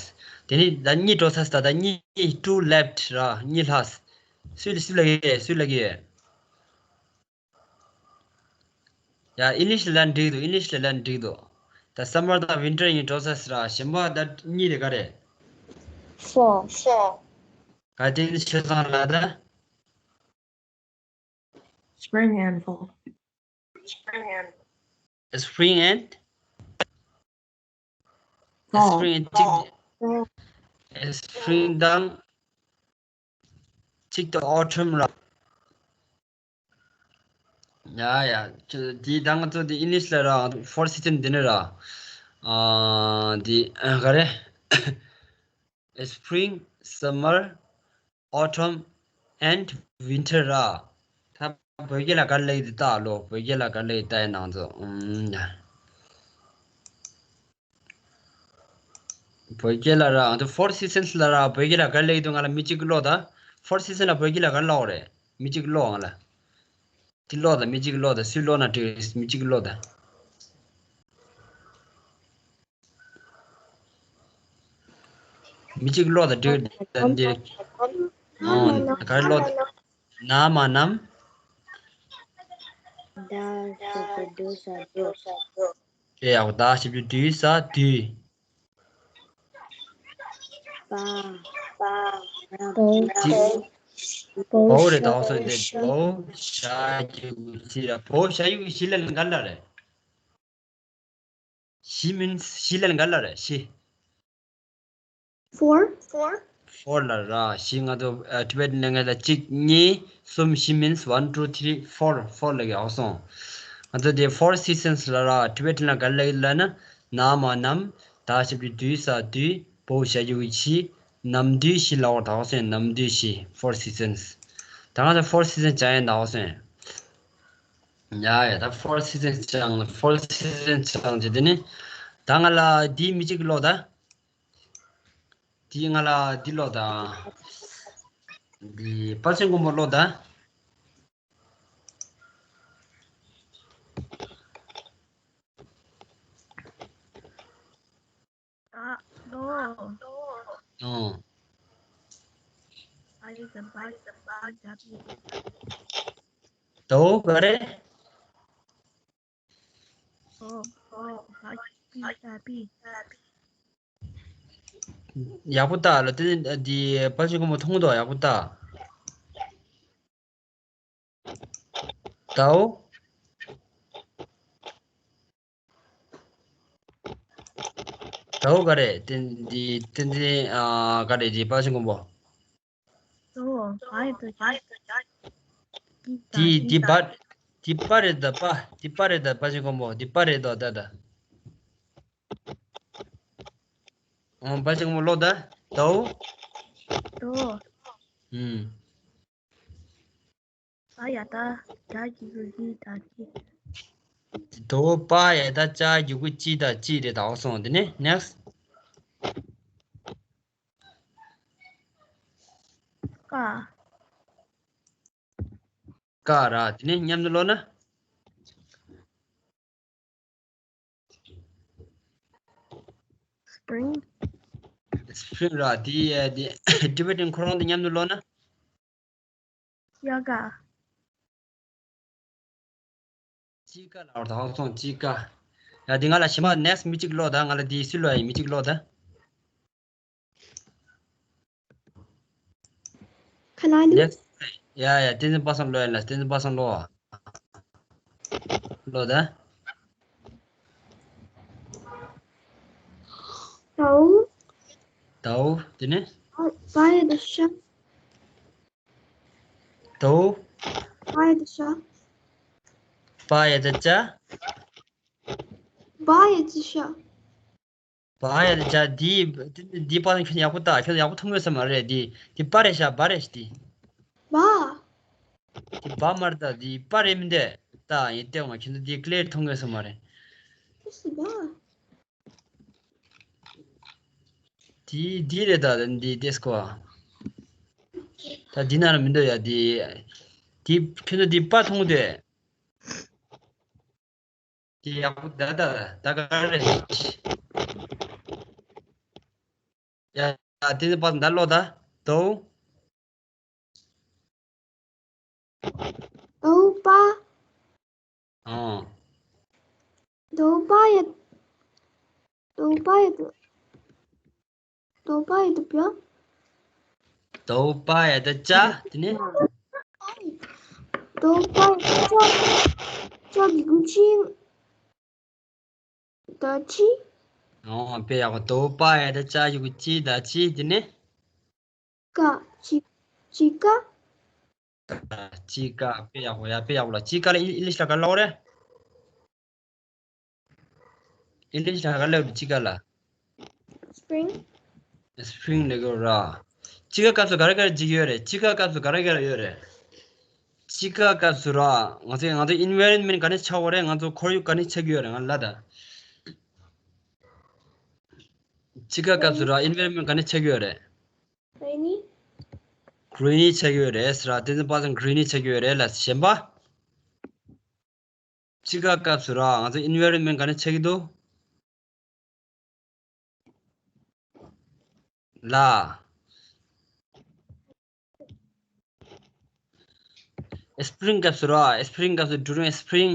དེ་ནི་ད་གཉིས་འགྲོ་ཚར་སོང་། ད་གཉིས། two left ར། གཉིས་ལྷག་སོང་། སུས་སུས་ལབ་ཀྱི་ཡོད། སུས་ལབ་ཀྱི་ཡོད། ཡ། English ལ་ལབ་ན་འགྲིག་འདུག English ལ་ལབ་ན་འགྲིག་འདུག་ད་summer དང་winter གཉིས་འགྲོ་ཚར་སོང་ར། གཞན་པ་ད་གཉིས་དེ་ག་རེ། Fall. Fall. ག་དེ་ནི་ཆོས་ཚང་ལ་ད། Spring and fall. Spring and fall. Spring and fall. Spring and fall. Spring དང་གཅིག་ཏུ་autumn ར། ཡ་ཡ། ཅི་དེ་ད་ང་ཚོ་དེ་English ལ་ར། Four Seasons དེ་ནི་ར། ཨ། དེ་ག་རེ། Spring, summer, autumn and winter ར། ད་བོད་སྐད་ལ་ག་རེ་ལབ་ཀྱི་འདུག་ལྟ་ལོ། བོད་སྐད་ལ་ག་རེ་ལབ་ཀྱི་ལྟ་ཡ་ནང་ཚོ། ཨུམ། ཡ། བོད་སྐད་ལ་ར། ཨ་ད་Four Seasons ལ་ར་བོད་སྐད་ལ་ག་རེ་ལབ་ཀྱི་འདུག་ང་ལ་མི་གཅིག་གིས་ཀློག་ད། Four Seasons ལ་བོད་སྐད་ལ་ག་རེ་ཀློག་རེད། མི་གཅིག་གིས་ཀློག་ང་ལ། དེ་ཀློག་ད། མི་གཅིག་གིས་ཀློག་ད། སུས་ཀློག་ན་འགྲིག་མི་གཅིག་གིས་ཀློག་ད། མི་གཅིག་ཀློག་ད་འགྲིག་ད་འདི། ཨོ། ག་རེ་ཀློག་ད། ན་མ་ནམ། ད་ཞབས་ཀྱུ་དུ་ས་དུ། དེ་ཡག་པོ། ད་ཞབས་ཀྱུ་དུ་ས་དུས། པ། པ། བོ། བོ་རེད། ད་འོ་སོང་དེ་བོ་ཞ་ཡུག་ཞི་ར། བོ་ཞ་ཡུག་ཞི་ལབ་ན་ག་རེ་ལབ་རེད། ཞི་means། ཞི་ལབ་ན་ག་རེ་ལབ་རེད། ཞི། Four. Four. Four ལབ་ར། ཞི་ང་ཚོ་ཨ་Tibetan language ལ་གཅིག་གཉིས་གསུམ། ཞི་means one, two, three, four. Four ལབ་ཀྱི་འོ་སོང་། ང་ཚོ་དེ་Four Seasons ལབ་ར། Tibetan ལ་ག་རེ་ལབ་ལབ་ན། ན་མ་ནམ། ད་ཞབས་ཀྱུ་དུ་ས་དུས། བོ་ཞ་ཡུག་ཞི། ནམ་དུས་ཞི་ལབ་འོ། ད་འོ་སོང་། ནམ་དུས་ཞི། Four Seasons། ད་ང་ཚོ་Four Seasons སྦྱང་ཡ་ད་འོ་སོང་། ཡ་ཡ། ད་Four Seasons སྦྱང་། Four Seasons སྦྱང་བྱས་དེ་ནི། ད་ང་ལ་འདི་མི་གཅིག་ཀློག་ད། འདི་ང་ལ་འདི་ཀློག་ད། འདི་དཔལ་ཆེན་མགོན་པོ་ཀློག་ད། ཨ། ལོ། ཨོ། ཨ་ཡི་ཟམ་པ་ཟམ་པ་ཟམ་པ། ད་འོ་ག་རེ། ཨོ། ཨོ། ཨ་ཡི་པི་ཨ་པི། ཡག་པོ་ལྟ་ལ་དེ་འདི་དཔལ་ཆེན་མགོན་པོ་མཐོང་འདུག་ཡག་པོ་ལྟ། ད་འོ། ད་འོ་ག་རེ། བསྟན་འཛིན། བསྟན་འཛིན། ཨ། ག་རེ། འདི་དཔལ་ཆེན་མགོན་པོ། ད་འོ། ག་ཡི་ད་ག་འདི་འདི་པ། འདི་པ་རེད་ད་པ། འདི་པ་རེད་ད། དཔལ་ཆེན་མགོན་པོ། འདི་པ་རེད་ད་ད་ད། ཨོ། དཔལ་ཆེན་མགོན་པོ་ཀློག་ད། ད་འོ། ད་འོ། ཨུམ། པ་ཡ་ད་ཅ་གི་གུ་ཅི་ད་ཅི། ད་འོ། པ་ཡ་ད་ཅ་གི་གུ་ཅི་ད་ཅི་རེད་ད། འོ་སོང་། དེ་ནས་next། ཀ། ཀ་ར། དེ་ནས་མཉམ་དུ་ཀློག་ན། Spring. Spring ར། དེ་དེ་Tibetan ཁོ་རང་དེ་མཉམ་དུ་ཀློག་ན། ཡ་ག་ཅི་ཀ་ལ་བར་དག་སོང་། ཅི་ཀ། ཡ་དེ་ང་ལ་ཞི་མ་next མི་གཅིག་ཀློག་ད། ང་ལ་དེ་སུ་ལ་ཡི་མི་གཅིག་ཀློག་ད། Can I do it? Next. ཡ་ཡ། བསྟན་འཛིན་པ་སངས་ཀློག་ཡ་ལ། བསྟན་འཛིན་པ་སངས་ཀློག་ཀློག་ད། ད་འོ། ད་འོ། དེ་ནས། པ་ཡ་ད་ཤ། ད་འོ། པ་ཡ་ད་ཤ། པ་ཡ་ད་ཅ། པ་ཡ་ད་ཤ། པ་ཡ་ད་ཅ། འདི་འདི་པ་ལ་ཁྱོད་ཡག་པོ་ལྟ། ཁྱོད་ཡག་པོ་མཐོང་གི་ཡོད་ས་མ་རེད། འདི་འདི་པ་རེད་ཤག་པ་རེད་ཤག་འདི། པ། འདི་པ་མ་རེད་ད། འདི་པ་རེད་མི་འདུག་ད་ཡིན་ཏེ་ང་ཁྱོད་ཚོ་འདི་clear མཐོང་གི་ཡོད་ས་མ་རེད། ཨ་སི་པ། འདི་འདི་རེད་ད། འདི་ཏེས་ཀོ། ད་འདི་ན་ར་མི་འདུག་ཡ། འདི་འདི་ཁྱོད་ཚོ་འདི་པ་མཐོང་གི་འདུག་དེ་ཡག་པོ་ད་ད་ད་ག་རེ། ཡ་ཡ། དེ་ནས་པ་ད་ཀློག་ད། ད་འོ། ད་འོ་པ། ཨང་། ད་འོ་པ་ཡ། ད་འོ་པ་ཡ་ད། ད་འོ་པ་ཡ་ད་པ། ད་འོ་པ་ཡ་ད་ཅ། དེ་ནས། ད་འོ་པ་ཡ་ད་ཅ། ཅ་གི་གུ་ཅི། ད་ཅི། ཨོ་དཔེ་ཡག་པོ། ད་འོ་པ་ཡ་ད་ཅ་གི་གུ་ཅི་ད་ཅི། དེ་ནས། ཀ། ཅི། ཅི་ཀ། ཅི་ཀ། དཔེ་ཡག་པོ་ཡ། དཔེ་ཡག་པོ་ལ། ཅི་ཀ་ལ་ཨིན་ཨིན་ལིཤ་ལ་ག་ལབ་རེད། ཨིན་ལིཤ་ལ་ག་ལབ་རེད། ཅི་ཀ་ལ། Spring. Spring ལབ་ཀྱི་ཡོད་ར། དཔྱིད་ཀ་སྐབས་སུ་ག་རེ་ག་རེ་བྱེད་ཀྱི་ཡོད་རེད། དཔྱིད་ཀ་སྐབས་སུ་ག་རེ་ག་རེ་ཡོད་རེད། དཔྱིད་ཀ་སྐབས་སུ་ར། ང་ཚོས་ང་ཚོ་environment ག་ནས་ཆགས་ཡོད་རེད། ང་ཚོ་ཁོར་ཡུག་ག་ནས་ཆགས་ཀྱི་ཡོད་རེད། ང་ལ་ད། དཔྱིད་ཀ་སྐབས་སུ་ར། environment ག་ནས་ཆགས་ཀྱི་ཡོད་རེད། Rainy. Rainy ཆགས་ཀྱི་ཡོད་རེད་ཟེར་ར། དེ་ཚོ་པ་སང་rainy ཆགས་ཀྱི་ཡོད་རེད་ལ། གཞན་པ། དཔྱིད་ཀ་སྐབས་སུ་ར། ང་ཚོ་environment ག་ནས་ཆགས་ཀྱི་འདུག་ལ། Spring སྐབས་སུ་ར། Spring སྐབས་སུ། during spring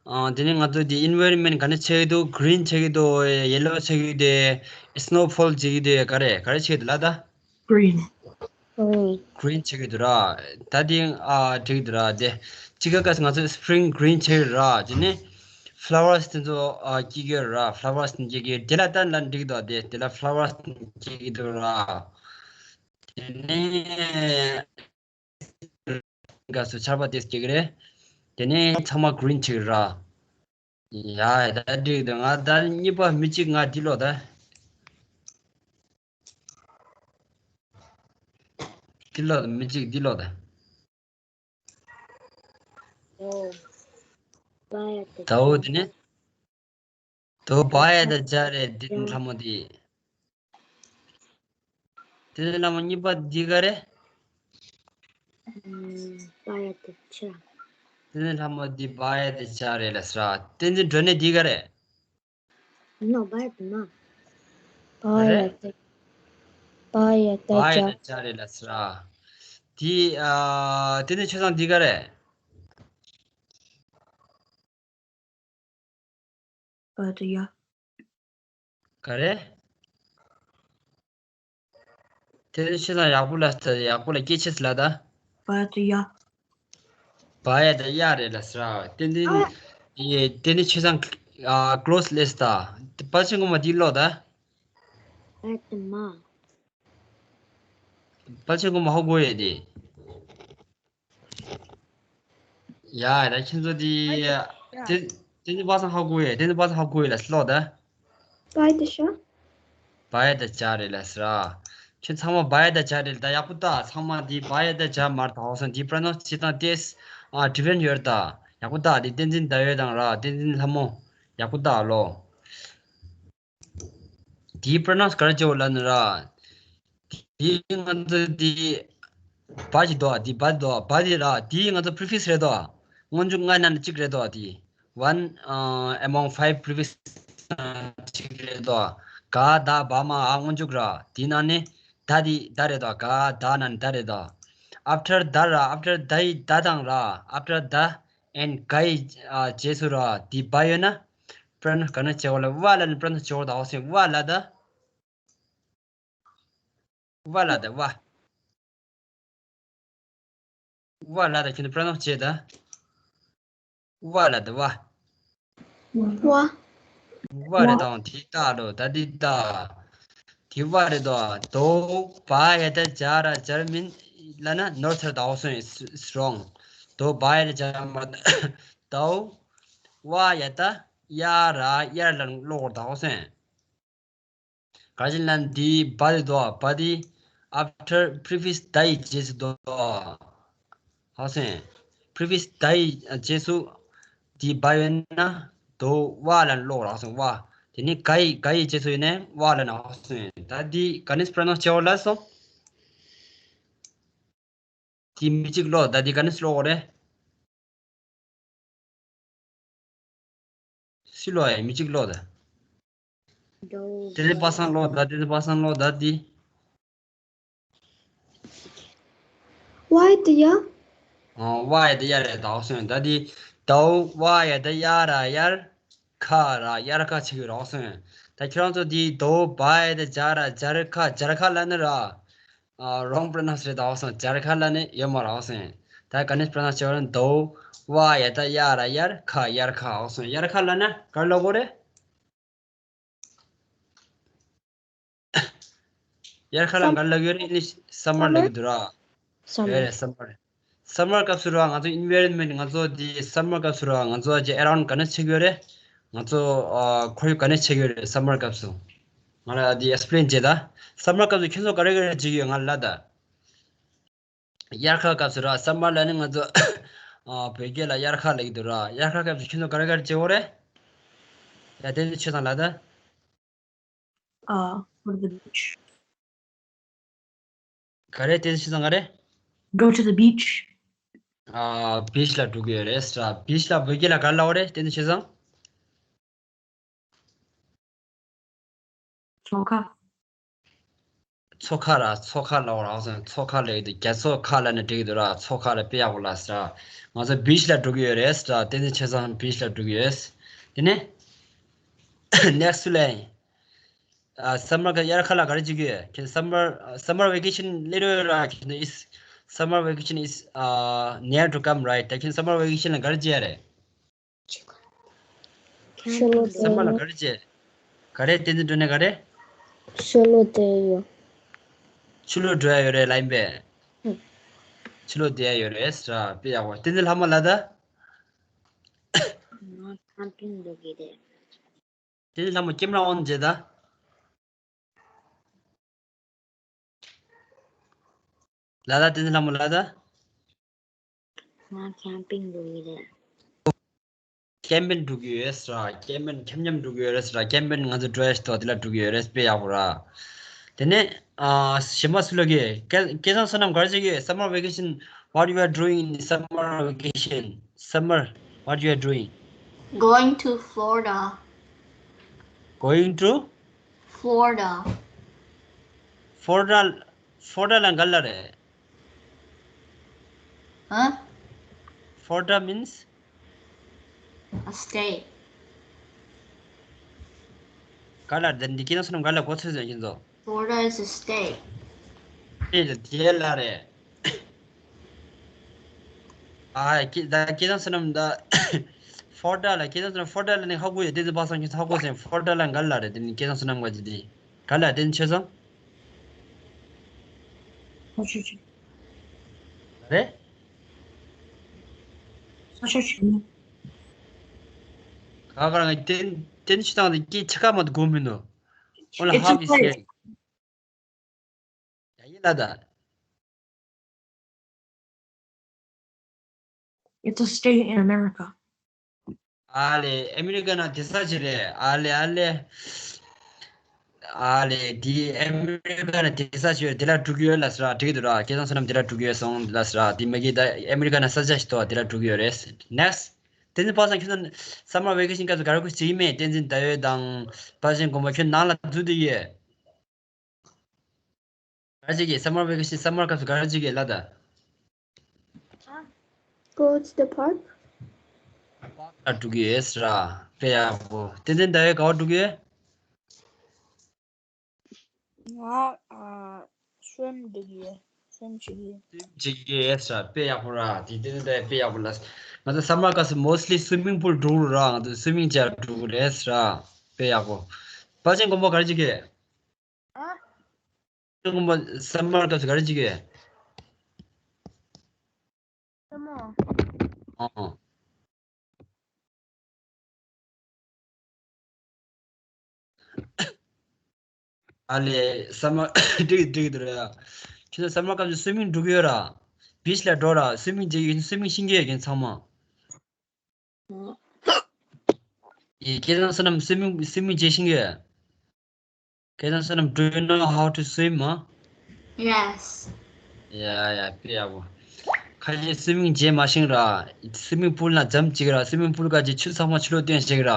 ཨ། དེ་ནས་ང་ཚོ་དེ་environment ག་ནས་ཆགས་ཀྱི་འདུག green ཆགས་ཀྱི་འདུག yellow ཆགས་ཀྱི་འདུག snowfall བྱེད་ཀྱི་འདུག་ག་རེ་ག་རེ་ཆགས་ཀྱི་འདུག་ལ་ད། Green. Green ཆགས་ཀྱི་འདུག་ར། ད་དེ་ཨ་འགྲིག་འདུག་ར། དེ་དཔྱིད་ཀ་སྐབས་སུ་ང་ཚོ་spring green ཆགས་ཀྱི་ར། དེ་ནས་flowers དེ་ཚོ་ཨ་སྐྱེ་གི་ར། flowers དེ་སྐྱེ་གི། དེ་ལ་ད་ལ་འགྲིག་འདུག་དེ་དེ་ལ་flowers དེ་སྐྱེ་གི་འདུག་ར། དེ་ནས་སྐབས་སུ་ཆར་པ་དེ་སྐྱེ་གི་རེད། དེ་ནས་ཚང་མ་green ཆགས་ཀྱི་ར། ཡ་ད་འགྲིག་འདུག་ང་ད་གཉིས་པ་མི་གཅིག་ང་འདི་ཀློག་ད། འདི་ཀློག་ད། མི་གཅིག་འདི་ཀློག་ད། ད་འོ་དེ་ནས། ད་ དོ་བ་ཡ་ད་ཇ་རེད། འདི་ལྷ་མོ་འདི། དེ་ནས་ལྷ་མོ་གཉིས་པ་འདི་ག་རེད། ཨམ། བ་ཡ་ད་ཇ། དེ་ནས་ལྷ་མོ་འདི་བ་ཡ་ད་ཇ་རེད་ལ་ཟེར། བསྟན་འཛིན་སྒྲོན་ནས་འདི་ག་རེད། ནོ་བ་ཡ་ད་མ། བ་ཡ་ད། བ་ཡ་ད་བ་ཡ་ཇ། ད་ཇ་རེད་ལ་ཟེར། འདི། ཨ། བསྟན་འཛིན་ཆོས་བཟང་འདི་ག་རེད། བ་ཡ་ད་ཡ། ག་རེ། དེ་ནི་ཆོས་བཟང་ཡག་པོ་ལ་ཡག་པོ་ལ་སྐད་ཆ་ལ་ད། བ་ཡ་ད་ཡ། བ་ཡ་ད་ཡ་རེད་ལ་ཟེར། དེ་ནི། ཨ། ཡེ། དེ་ནི་ཆོས་བཟང་། ཨ། ཀློ་སི་ལེས་ད། དཔལ་ཆེན་སྒོ་མོ་འདི་ཀློག་ད། བ་ཡ་ད་མ། དཔལ་ཆེན་སྒོ་མོ་ཧ་གོ་ཡེ་དེ། ཡ། ད་ཁྱེད་ཚོ་དེ། ཡ། དེ། དེ་ནི་པ་སངས་ཧ་གོ་ཡེ། དེ་ནི་པ་སངས་ཧ་གོ་ཡེ་ལ་ཀློག་ད། བ་ཡ་ད་ཇ། བ་ཡ་ད་ཇ་རེད་ལ་ཟེར། ཁྱོད་ཚང་མ་བ་ཡ་ད་ཇ་རེད་ད། ཡག་པོ་ལྟ། ཚང་མ་དེ་བ་ཡ་ད་ཇ་མར་ད་འོ་སོང་། དེ་པྲ་ནོན་སི་ཡེ་ཤན་ཏེས་ཨ་ཌི་ཕེན་ཡོད་ད། ཡག་པོ་ལྟ། དེ་བསྟན་འཛིན་ཟླ་འོད་དང་ར། བསྟན་འཛིན་ལྷ་མོ། ཡག་པོ་ལྟ་ལོ། དེའི་པྲ་ནོན་སི་ག་རེ་བྱེད་འོ་ལབ་ན་ར། དེའི་ང་ཚོ་དེ་བ་ཞིག་འདུག་དེ་བ་འདུག་བ་དེ་ར། དེའི་ང་ཚོ་པི་རི་ཕིག་སི་རེད་དོ། སྔོན་འཇུག་ལྔ་ནང་ནས་གཅིག་རེད་དོ། དེ་one, uh, among five prefix གཅིག་རེད་དོ། ག་ད་བ་མ་འ་སྔོན་འཇུག་ར། དེའི་ནང་ནས་ད་དེ་ད་རེད་དོ། ག་ད་ནང་ནས་ད་རེད་དོ། ཨབ་ཊར་ད་ར། ཨབ་ཊར་ད་ཡི་ད་དང་ར། ཨབ་ཊར་ད་ཨེན་ག་ཡི་ཨ་རྗེས་སུ་ར། དེ་བ་ཡོད་ན། པྲ་ནོན་སི་ག་ནས་བྱེད་འོ་ལ། བ་ལབ་ན་པྲ་ནོན་སི་བྱེད་འོ་ད་འོ་སེ། བ་ལ་ད། བ་ལ་ད་བ། བ་ལ་ད་ཁྱོད་པྲ་ནོན་སི་བྱེད་ད། བ་ལ་ད་བ། བ། བ་རེད་དང་དེ་ད་ལོ། ད་དེ་ད། དེ་བ་རེད་དོ། དོ་བ་ཡ་ད་ཇ་ར་ཇར་མིན་ལ་ན་ནོར་ཐར་ད་འོ་སོང་། It's wrong. དོ་བ་ཡ་ད་ཇ་མ་དོ་བ་ཡ་ད་ཡ་ར་ཡར་ལ་ཀློག་ད་འོ་སོང་། ག་ཅི་ལན་འདི་བ་དེ་དོ། བ་དེ་after prefix ད་ཡི་རྗེས་སུ་དོ། ཧ་སེ། prefix ད་ཡི་རྗེས་སུ་འདི་བ་ཡོད་ན་དོ་བ་ལན་ཀློག་ར་སོང་བ། དེ་ནི་ག་ཡི་ག་ཡི་རྗེས་སུ་ཡོད་ན་བ་ལན་ཧ་སེ། ད་འདི་ག་ནས་པྲ་ནོན་སི་བྱེད་འོ་ལ་སོང་། དེ་མི་གཅིག་ཀློག་ད་འདི་ག་ནས་ཀློག་འོ་རེད། སུས་ཀློག་ཡ། མི་གཅིག་ཀློག་ད། དེ་ནས་པ་སངས་ཀློག་ད། དེ་ནས་པ་སངས་ཀློག་ད་འདི། བ་ཡ་ད་ཡ། ཨོ། བ་ཡ་ད་ཡ་རེད་ད་འོ་སོང་། ད་འདི་དོ་བ་ཡ་ད་ཡ་ར་ཡར་ཁ་ར་ཡར་ཁ་བྱེད་ཀྱི་ར་འོ་སོང་། ད་ཁྱེད་རང་ཚོ་འདི་དོ་བ་ཡ་ད་ཇ་ར་ཇར་ཁ་ཇར་ཁ་ལབ་ན་ར། ཨ། wrong pronounce རེད་ད་འོ་སོང་། ཇར་ཁ་ལབ་ན་ཡོད་མ་ར་འོ་སོང་། ད་ག་ནས་པྲ་ནོན་སི་བྱེད་འོ་ན་དོ་བ་ཡ་ད་ཡ་ར་ཡར་ཁ་ཡར་ཁ་འོ་སོང་། ཡར་ཁ་ལབ་ན་ག་རེ་ལབ་དགོས་རེད། ཡར་ཁ་ལ་ག་རེ་ལབ་ཀྱི་ཡོད་རེད། ཨིན་ལིཤ་སམ་མར་ལབ་ཀྱི་འདུག་ར། སམ་མར། ཡོད་རེད། སམ་མར། སམ་མར་སྐབས་སུ་ར་ང་ཚོ་environment ང་ཚོ་དེ་སམ་མར་སྐབས་སུ་ར་ང་ཚོ་ཅིག་around ག་ནས་ཆགས་ཀྱི་ཡོད་རེད། ང་ཚོ་ཨ་ཁོར་ཡུག་ག་ནས་ཆགས་ཀྱི་ཡོད་རེད། སམ་མར་སྐབས་སུ། ང་ལ་དེ་explain བྱེད་ད། སམ་མར་སྐབས་སུ་ཁྱོད་ཚོ་ག་རེ་ག་རེ་བྱེད་ཀྱི་ཡོད་ང་ལ་ལབ་ད། དབྱར་ཁ་སྐབས་སུ་ར་སམ་མར་ལ་ནི་ང་ཚོ་ཨ་བོད་སྐད་ལ་དབྱར་ཁ་ལབ་ཀྱི་འདུག་ར། དབྱར་ཁ་སྐབས་སུ་ཁྱོད་ཚོ་ག་རེ་ག་རེ་བྱེད་འོ་རེད། ཡ་དེ་ནི་ཆོས་བཟང་ལབ་ད། Uh, go to the beach. ག་རེ། བསྟན་འཛིན་ཆོས་བཟང་ག་རེ། Go to the beach. ཨ། བིཆ་ལ་འགྲོ་གི་ཡོད་རེད་ཟེར། བིཆ་ལ་བོད་སྐད་ལ་ག་རེ་ལབ་པ་རེད། བསྟན་འཛིན་ཆོས་བཟང་། མཚོ་ཁ། མཚོ་ཁ་ར། མཚོ་ཁ་ལབ་པ་ར་སོང་། མཚོ་ཁ་ལབ་ཀྱི་འདུག་རྒྱ་མཚོ་ཁ་ལབ་ན་འགྲིག་གི་འདུག་ར། མཚོ་ཁ་ལ་དཔེ་ཡག་པོ་ལབ་ཟེར། ང་ཚོ་བིཆ་ལ་འགྲོ་གི་ཡོད་རེད་ཟེར། བསྟན་འཛིན་ཆོས་བཟང་བིཆ་ལ་འགྲོ་གི་ཡོད། དེ་ནས་next ལ། ཨ། སམ་མར་ག་དབྱར་ཁ་ལ་ག་རེ་བྱེད་ཀྱི་ཡོད། ཁྱེད་summer, summer vacation སླེབས་ཡོད་ར། ཁྱེད་is, summer vacation is, uh, near to come, right? ད་ཁྱེད་summer vacation ལ་ག་རེ་བྱེད་ཡ་རེད། ཤོ་ལོ་སམ་མར་ལ་བསྡད་ཡོད། ག་རེ། བསྟན་འཛིན་སྒྲོན་ནས་ག་རེ། ཤོ་ལོ་བསྡད་ཡོད། ཆུ་ལོག་འགྲོ་ཡ་ཡོད་རེད་ལབ་ཡིན་པས། ཆུ་ལོག་བསྡད་ཡ་ཡོད་རེད་ཟེར། དཔེ་ཡག་པོ། བསྟན་འཛིན་ལྷ་མོ་ལབ་ད། ང་camping འགྲོ་གི་རེད། བསྟན་འཛིན་ལྷ་མོ་camera on བྱེད་ད། ལབ་ད། བསྟན་འཛིན་ལྷ་མོ་ལབ་ད། ང་camping འགྲོ་གི་རེད། ཀེམ་པིང་འགྲོ་གི་ཡོད་རེད་ཟེར། ཀེམ་པིང་འཁྱམ་འཁྱམ་འགྲོ་གི་ཡོད་རེད་ཟེར། ཀེམ་པིང་ང་ཚོ་འགྲོ་ཡ་ཞིག་འདུག་དེ་ལ་འགྲོ་གི་ཡོད་རེད། དཔེ་ཡག་པོ་ར། དེ་ནས་ཨ་གཞན་པ་སུ་ལབ་གི། སྐལ་སྐལ་བཟང་བསོད་ནམས་ག་རེ་བྱེད་ཀྱི་ཡོད། Summer vacation, what you are doing in summer vacation? Summer, what you are doing? Going to Florida. Going to? Florida. Florida, Florida ལ་ག་ལ་རེད། ཧ། Florida means? A state. ག་ལ་རེད། འདི་སྐལ་བཟང་བསོད་ནམས་ག་ལ་གོ་ཚོད་ཟེར་ཡིན་ཚོ། Florida is a state. དེ་དེ་ལ་རེད། ཨ་ཀི་ད་སྐལ་བཟང་བསོད་ནམས་ད་Florida ལ། སྐལ་བཟང་བསོད་ནམས་Florida ལ་ནི་ཧ་གོ་ཡོད། དེ་ཚོ་པ་སང་ཁྱོད་ཧ་གོ་ཟེར། Florida ལ་ག་ལ་རེད། དེ་ནི་སྐལ་བཟང་བསོད་ནམས་ག་ཅི་དེ་ག་ལ་དེ་ནི་ཆོས་ཚང་། ཨོ་ཆོས་ཆོས། རེད། ཨོ་ཆོས་ཆོས། ག་ག་རང་དེ་དེ་ནི་ཆོས་ཚང་དེ་སྐད་ཆ་ག་མ་གོ་མི་འདུག་ཨོ་ལ་ཧ་གི་ཟེར། ཡ་ཡི་ལ་ད། It's a state in America. ཨ་ལེ། ཨ་མི་རི་ཀ་ནང་དེ་ས་ཅིག་རེད། ཨ་ལེ་ཨ་ལེ། ཨ་ལེ། དེ་ཨ་མི་རི་ཀ་ནང་དེ་ས་ཅིག་ཡོད། དེ་ལ་འགྲོ་གི་ཡོད་ལ་ཟེར་བ་འགྲིག་གི་འདུག་ར། སྐལ་བཟང་བསོད་ནམས་དེ་ལ་འགྲོ་གི་ཡོད་སོང་ལ་ཟེར་བ། དེ་མ་གི་ད་ཨ་མི་རི་ཀ་ནང་ས་ཆ་ཞིག་འདུག་དེ་ལ་འགྲོ་གི་ཡོད་རེད། Next. དེ་ནི་པ་སང་ཁྱོད་ཚོ་summer vacation སྐབས་སུ་ག་རེ་གོ་བྱེད་ཀྱི་མེད། བསྟན་འཛིན་ཟླ་འོད་དང་པ་ཅན་དགོན་པ་ཁྱོད་ནང་ལ་འཛུལ་དུ་ཡོད། ག་རེ་བྱེད་ཀྱི། summer vacation summer སྐབས་སུ་ག་རེ་བྱེད་ཀྱི་ལ་ད། Go to the park. པཱརྐ་ལ་འགྲོ་གི་ཡོད་ཟེར་ར། དཔེ་ཡག་པོ། བསྟན་འཛིན་ཟླ་འོད་ག་པར་འགྲོ་གི་ཡོད། ང་ཨ་swim འགྲོ་གི་ཡོད། swim བྱེད་ཀྱི་ཡོད། swim བྱེད་ཀྱི་ཡོད་ཟེར་ར། དཔེ་ཡག་པོ་ར། དེ་བསྟན་འཛིན་ཟླ་འོད་དཔེ་ཡག་པོ་ལ། ང་ཚོ་summer སྐབས་སུ་mostly swimming pool འགྲོ་གི་ར། ང་ཚོ་swimming བྱེད་འགྲོ་གི་རེད་ཟེར་ར། དཔེ་ཡག་པོ། པ་ཅན་དགོན་པ་ག་རེ་བྱེད་ཀྱི་ཡོད། ཨ། དགོན་པ་summer སྐབས་སུ་ག་རེ་བྱེད་ཀྱི་ཡོད། སམ་མར། ཨ། ཨ་ལེ། summer འགྲིག་འགྲིག་འདུག་ར། ཁྱེད་ཚོ་summer སྐབས་སུ་swimming འགྲོ་གི་ཡོད་ར། beach ལ་འགྲོ་ར། swimming བྱེད་ཀྱི་ཡོད། swimming ཤེས་ཀྱི་ཡོད་ཁྱེད་ཚང་མ། ཡེ། སྐལ་བཟང་བསོད་ནམས་swimming swimming བྱེད་ཤེས་ཀྱི་ཡོད། སྐལ་བཟང་བསོད་ནམས། Do you know how to swim, huh? Yes. ཡ་ཡ། དཔེ་ཡག་པོ། ཁ་ཤས་swimming བྱེད་མ་ཤེས་ར། swimming pool ནང་འཛམ་གཅིག་ར། swimming pool ག་ཅིག་ཆུ་ཚང་མ་ཕྱི་ལོགས་བཏོན་ཤེས་ར།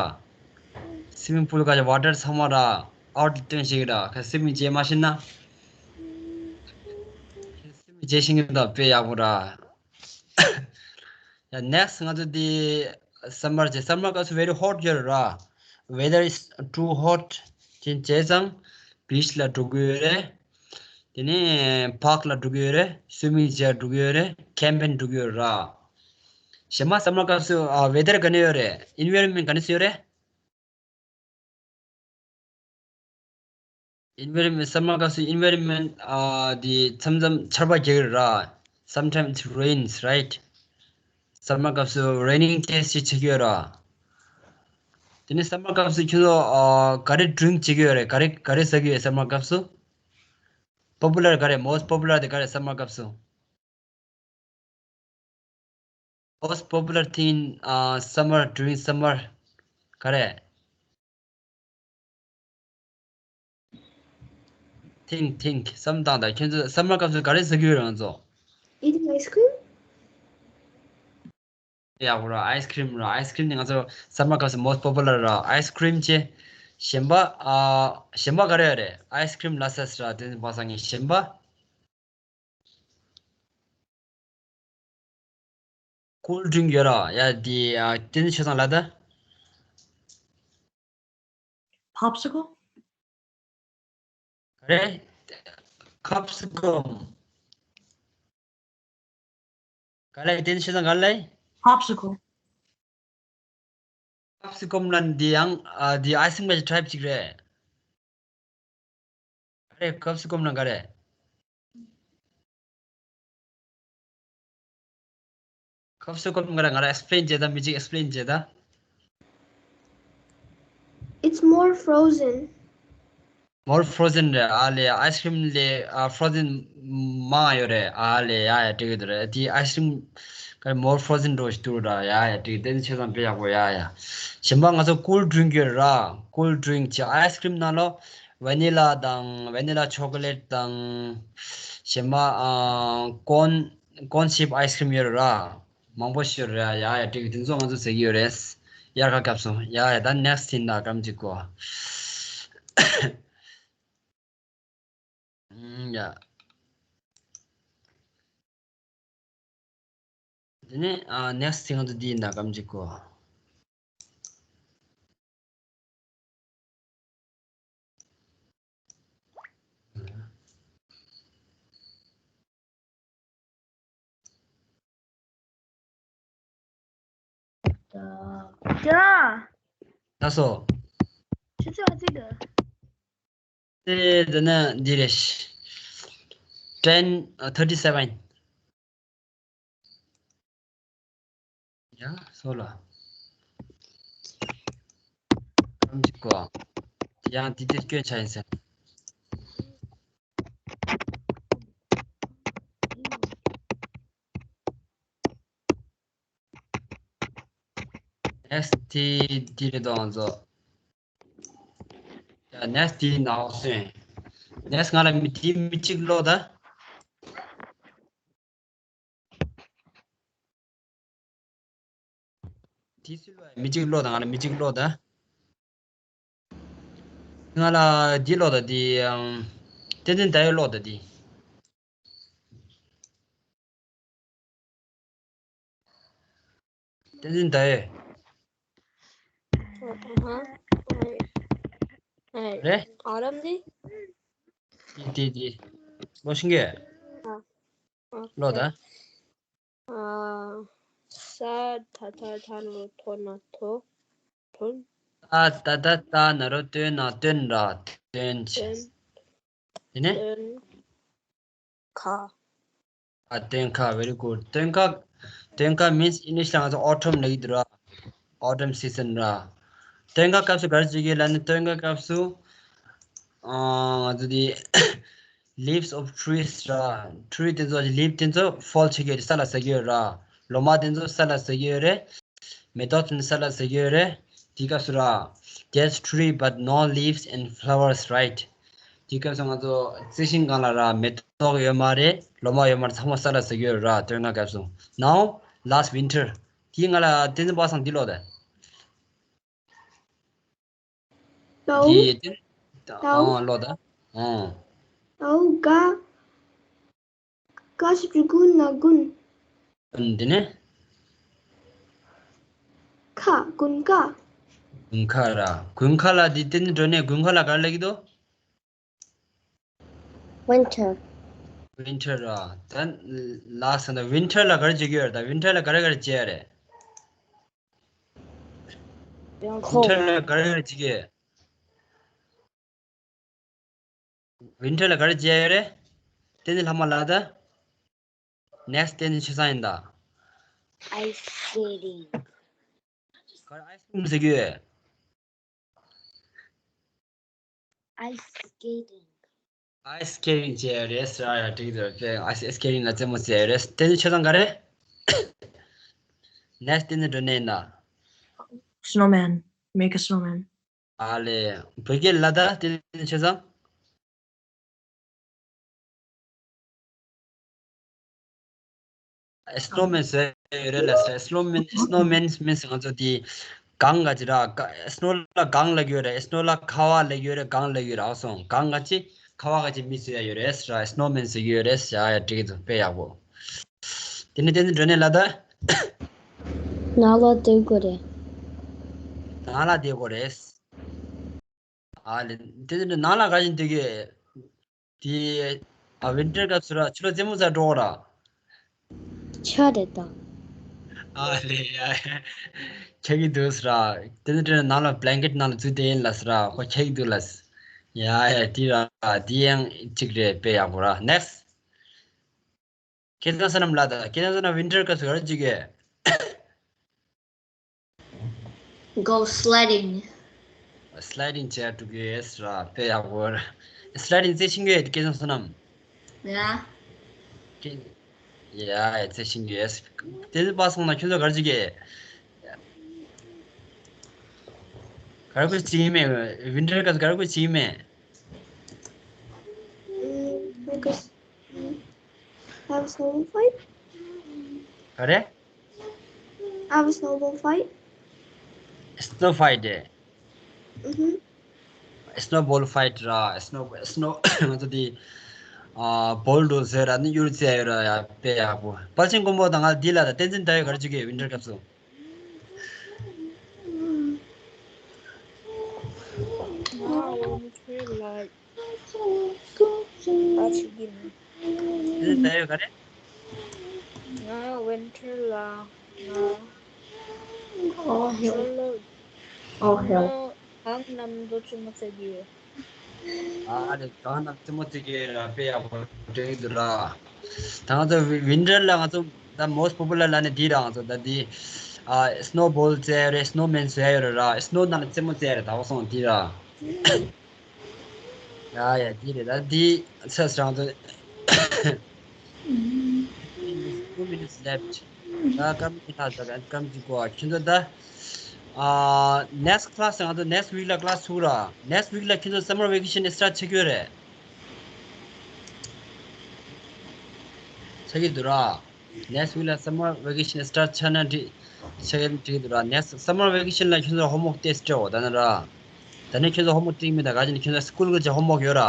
swimming pool ག་ཅིག་water ཚང་མ་ར་out བཏོན་ཤེས་ར། ཁ་swimming བྱེད་མ་ཤེས་ན། swimming བྱེད་ཤེས་ཀྱི་འདུག་དཔེ་ཡག་པོ་ར། ཡ། next ང་ཚོ་འདི་summer བྱས། summer སྐབས་སུ་very hot ཡོད་ར། weather is too hot ཅན་བྱས་ཙང་beach ལ་འགྲོ་གི་ཡོད་རེད། དེ་ནས་park ལ་འགྲོ་གི་ཡོད་རེད། swimming བྱས་འགྲོ་གི་ཡོད་རེད། camping འགྲོ་གི་ཡོད་ར། གཞན་པ་summer སྐབས་སུ་ཨ་weather ག་ནས་ཡོད་རེད། environment ག་ནས་སུ་ཡོད་རེད། environment summer སྐབས་སུ་environment ཨ་དེ་མཚམས་མཚམས་ཆར་པ་རྒྱག་གི་ར། sometimes it rains, right? summer སྐབས་སུ་raining chance ཅིག་ཆགས་ཀྱི་ཡོད་ར། དེ་ནས་summer སྐབས་སུ་ཁྱོད་ཚོ་ཨ་ག་རེ་drink བྱེད་ཀྱི་ཡོད་རེད། ག་རེ་ག་རེ་ཟ་གི་ཡོད། summer སྐབས་སུ་popular ག་རེ། most popular དེ་ག་རེ་summer སྐབས་སུ། most popular thing in uh, summer, during summer ག་རེ། think think བསམ་བཏང་དང་། ཁྱེད་ཚོ་summer སྐབས་སུ་ག་རེ་ཟ་གི་ཡོད་རང་ཚོ། Eating ice cream. ཡག་པོ་ར། ice cream ར། ice cream ནི་ང་ཚོ་summer སྐབས་སུ་most popular ར། ice cream བྱས། གཞན་པ་ཨ་གཞན་པ་ག་རེ་ཡོད་རེད། ice cream ལ་ཟས་ར། དེ་ནི་བ་ས་ངན་གཞན་པ། cool drink ཡོད་ར། ཡ་དེ་ཨ་དེ་ནི་ཆོས་ཚང་ལ་ད། popsicle. ག་རེ། capsicum ག་ལ་དེ་ནི་ཆོས་ཚང་ག་ལ། popsicle. capsicum ལ་འདི་ཡང་ཨ་འདི་ice cream གི་type ཅིག་རེད། ག་རེ། capsicum ལ་ག་རེ། capsicum ག་རེ། ང་ར་explain བྱེད་ད། མི་གཅིག་explain བྱེད་ད། It's more frozen. more frozen རེད། ཨ་ལེ། ice cream ལས་ཨ་frozen མང་ཡོད་རེད། ཨ་ལེ། ཡ་ཡ། འགྲིག་གི་འདུག་རེད། དེ་ice cream ཨེ། མོར་ཕོ་རོ་ཟན་འདྲ་ཞིག་འདུག་ར། ཡ་ཡ། དེ་དེ་ནི་ཆེ་ཙམ་དཔེ་ཡག་པོ། ཡ་ཡ། གཞན་པ་ང་ཚོ་ཀུལ་ཌི་རིང་ཡོད་ར། ཀུལ་ཌི་རིང་ཅིག་ཨའི་སི་ཀི་རིམ་ནང་ལོ། ཝེ་ནི་ལ་དང་། ཝེ་ནི་ལ་ཆོ་ཀོ་ལེཊ་དང་། གཞན་པ་ཨ། ཀོན་ཀོན་ཤེབ་ཨའི་སི་ཀི་རིམ་ཡོད་ར། མང་པོ་ཞིག་ཡོད་ར། ཡ་ཡ། འགྲིག་དེ་ཚོ་ང་ཚོ་ཟེར་གྱི་ཡོད་རེད། དབྱར་ཁ་སྐབས་སུ། ཡ་ཡ། ད་ནེག་སི་ཊི་ཡིན་ད། སྐར་མ་གཅིག་གོ། ཨུམ། ཡ། དེ་ནས་ཨ། ནེག་སི་ཊི་ང་ཚོ་འདི་ཡིན་ད། སྐར་མ་གཅིག་གོ། ཡ། ད་སོ། ཆུ་ཚོད་ཨ་ཙི་གི། དེ་དེ་ནས་འདི་རེད། ten thirty seven། ཡ། སོ་ལ། ཨམ་ཅིག་གོ། ཡང་འདི་དེ་སྐྱོན་ཆ་ཡིན་ཟེར། ནེག་སི་ཊི་འདི་རེད་དོ་ང་ཚོ། ཡ། ནེག་སི་ཊི་འདི་ནང་སོན། ནེག་སི་ཊི་ང་ལ་མི་དེ་མི་གཅིག་ཀློག་ད། དེ་སུ་ཀློག་ཡ། མི་གཅིག་ཀློག་ད། ང་ལ་མི་གཅིག་ཀློག་ད། ང་ལ་འདི་ཀློག་ད། འདི་ཨམ། བསྟན་འཛིན་ཟླ་འོད་ཀློག་ད། འདི། བསྟན་འཛིན་ཟླ་འོད། ཨ་ཧ། རེད། ཨ་རམ་འདི། འདི་འདི་འདི། ཀློག་ཤེས་ཀྱི། ཨ། ཨ། ཀློག་ད། ཨ། ས་ད་ད་ད་ན་རོ་ཐོ་ན་ཐོ། ཐོན། ད་ད་ད་ད་ན་རོ་ཏོ་ན་ཏོན་ར། ཏོན་ཆེ། ཏོན། དེ་ནས། ཏོན་ཁ། ཨ། སྟོན་ཁ། very good། སྟོན་ཁ། སྟོན་ཁ་means English ལ་ང་ཚོ་autumn ལབ་ཀྱི་འདུག་ར། autumn season ར། སྟོན་ཁ་སྐབས་སུ་ག་རེ་བྱེད་ཀྱི་ལབ་ན། སྟོན་ཁ་སྐབས་སུ། ཨ། ང་ཚོ་དེ་leaves of trees ར། tree དེ་ཚོ་leaf དེ་ཚོ་fall བྱེད་ཀྱི་ཡོད་རེད། ས་ལ་ཟག་གི་ཡོད་ར། ལོ་མ་དེ་ཚོ་ས་ལ་ཟག་གི་ཡོད་རེད། མེ་ཏོག་དེ་ཚོ་ས་ལ་ཟག་གི་ཡོད་རེད། དེའི་སྐབས་སུ་ར། There's tree but no leaves and flowers, right? དེའི་སྐབས་སུ་ང་ཚོ་རྩི་ཤིང་སྒང་ལ་ར། མེ་ཏོག་ཡོད་མ་རེད། ལོ་མ་ཡོད་མ་རེད། ཚང་མ་ས་ལ་ཟག་གི་ཡོད་ར། སྟོན་ཁ་སྐབས་སུ། Now last winter. དེའི་སྔ་ལ་བསྟན་འཛིན་པ་སངས་འདི་ཀློག་དང་། ཏའུ། དེ་དེ། ཏའུ། ཨང་། ཀློག་དང་། ཨང་། ཏའུ་ག། ག་ཞབས་ཀྱུ་གུ་ན་དགུན། དེ་ནས། ཁ། དགུན་ཁ། དགུན་ཁ་ར། དགུན་ཁ་ལ་དེ་བསྟན་འཛིན་སྒྲོན་ནས་དགུན་ཁ་ལ་ག་རེ་ལབ་ཀྱི་འདུག Winter. Winter ར། ད་ལགས་སོ། ད་winter ལ་ག་རེ་བྱེད་ཀྱི་ཡོད་རེད། ད་winter ལ་ག་རེ་ག་རེ་བྱེད་ཡ་རེད། Winter ལ་ག་རེ་ག་རེ་བྱེད་ཀྱི་ཡོད། winter ལ་ག་རེ་བྱེད་ཡ་ཡོད་རེད། བསྟན་འཛིན་ལྷ་མོ་ལགས་ད། next བསྟན་འཛིན་ཆོས་བཟང་ཡིན་ད། Ice skating. ག་རེ། ice cream ཟེར་གྱི་ཡོད། Ice skating. Ice skating བྱས་རེད་ཟེར་ཡ། འགྲིག་འདུག་ཨ། ice skating ལ་རྩེད་མོ་རྩེ་རེད། བསྟན་འཛིན་ཆོས་བཟང་ག་རེ། next བསྟན་འཛིན་སྒྲོན་ནས་ཡིན་ད། Snowman. Make a snowman. ཨ་ལེ། བོད་སྐད་ལ་ད་བསྟན་འཛིན་ཆོས་བཟང་། སྣོ་མན་བཟོ་ཡ་ཡོད་རེད་ལ་ཟེར། སྣོ་མན། སྣོ་མན་མིན་ང་ཚོ་དེ་གངས་ག་ཅི་ར། ཀ་སྣོ་ལ་གངས་ལབ་ཀྱི་ཡོད་རེད། སྣོ་ལ་ཁ་བ་ལབ་ཀྱི་ཡོད་རེད། གངས་ལབ་ཀྱི་ཡོད་རེད། ཨ་སོང་། གངས་ག་ཅི་ཁ་བ་ག་ཅི་མི་བཟོ་ཡ་ཡོད་རེད་ཟེར། སྣོ་མན་ཟེར་གྱི་ཡོད་རེད་ཟེར། ཡ་ཡ། འགྲིག་གི་འདུག་དཔེ་ཡག་པོ། དེ་ནས་བསྟན་འཛིན་སྒྲོན་ནས་ལ་ད། ནང་ལ་བསྡད་དགོས་རེད། ནང་ལ་བསྡད་དགོས་རེད། ཨ་ལེ། དེ་ནི་ནང་ལ་ག་བཞིན་འདུག་གི། དེ། ཨ། ཝིན་ཊར་སྐབས་སུ་ར་ཕྱི་ལོགས་རྩེད་མོ་རྩེ་འགྲོ་གི་ར། ཆ་རེད་ད། ཨ་ལེ་ཡ། ཁྱེད་ཀྱི་འདུག་ཟེར་ར། དེ་ནི་དེ་ནང་ལ་བྷི་ལེང་ཀེཊ་ནང་ལ་འཛུལ་བསྡད་ཡིན་ལ་ཟེར་ར། ཁོ་ཁྱེད་ཀྱི་འདུག་ལ་ཟེར། ཡ་ཡ། དེ་ར། དེ་ཡང་གཅིག་རེད། དཔེ་ཡག་པོ་ར། ནེགསི། སྐལ་བཟང་བསོད་ནམས་ལགས་དང་། སྐལ་བཟང་བསོད་ནམས། ཝིན་ཊར་སྐབས་སུ་ག་རེ་བྱེད་ཀྱི་ཡོད། Go sledding. སི་ལའི་ཌིང་བྱེད་ཡ་འགྲོ་གི་ཡོད་ཟེར་ར། དཔེ་ཡག་པོ་ར། སི་ལའི་ཌིང་རྩེ་ཤེས་ཀྱི་ཡོད། སྐལ་བཟང་བསོད་ནམས། ཡ། སྐལ། ཡ་ཡ་ཚེ་ཤིང་གི་ཡས། དེ་ཚོ་པ་སོང་ན་ཁྱོད་ཚོ་ག་རེ་བྱེད་ཀྱི། ག་རེ་བྱེད་ཀྱི་མེད། ཝིན་ཊར་སྐབས་སུ་ག་རེ་བྱེད་ཀྱི་མེད། Mm, because I have a snowball fight. ག་རེ། I have a snowball fight. སྣོ་ཕའིཊ་རེད། Mm-hmm. སྣོ་བོལ་ཕའིཊ་ར། སྣོ་སྣོ་ང་ཚོ་དེ་ཨ་བོལ་འགྲོ་ཟེར་ར་ནི་གཡུར་རྩེ་ཡོད་ར། ཡ་དཔེ་ཡག་པོ། དཔལ་ཆེན་མགོན་པོ་དང་ང་འདི་ལ་དང་བསྟན་འཛིན་ཟླ་འོད་ག་རེ་བྱེད་ཀྱི་ཝིན་ཊར་སྐབས་སུ། ང་ཝིན་ཊར་ལ་ཨ་ཆི་གི་ནི། བསྟན་འཛིན་ཟླ་འོད་ག་རེ། ང་ཝིན་ཊར་ལ་ང་Oh, hell. ཤོ་ལོ། Oh, hell. ང་གང་ནམ་དུ་ཆུ་མོ་ཚ་གི། ཨ་ལེ་གང་ནམ་ཆུ་མོ་ཚ་གི་ར་དཔེ་ཡག་པོ་འདྲེན་གྱི་འདུག་ར། ད་ང་ཚོ་ཝི་ཝིན་ཊར་ལ་ང་ཚོ་ད་མོ་སི་ཊི་པོ་པུ་ལར་ལ་ནི་འདི་ར། ང་ཚོ་ད་འདི་ཨ་སྣོ་བོལ་རྩེ་ཡ་རེད། སྣོ་མེན་བཟོ་ཡ་ཡོད་རེད་ར། སྣོ་ནང་ལ་རྩེད་མོ་རྩེ་ཡ་རེད། ད་བ་སོང་འདི་ར། ཡ་ཡ་འདི་རེད། ད་འདི་ཚེ་སྲང་དུ། Two minutes left. ད་སྐར་མ་ཁ་ད་སྐར་མ་གཅིག་གོ་ཁྱོད་ཚོ་ད། ཨ་next class ང་ཚོ་next week ལ་class ཚུགས་ར། next week ལ་ཁྱོད་ཚོ་summer vacation start བྱེད་ཀྱི་ཡོད་རེད། ཆགས་ཀྱི་འདུག་ར། next week ལ་summer vacation start ཆགས་ན་འགྲིག་ཆགས་ཀྱི་འགྲིག་འདུག་ར། next summer vacation ལ་ཁྱོད་ཚོ་homework test སྤྲད་འོ་ད་ནི་ར། ད་ནི་ཁྱོད་ཚོ་homework སྤྲད་མེད། ད་ག་ཅི་ནི་ཁྱོད་ཚོ་སི་ཀུལ་གི་ཅིག་homework ཡོད་ར།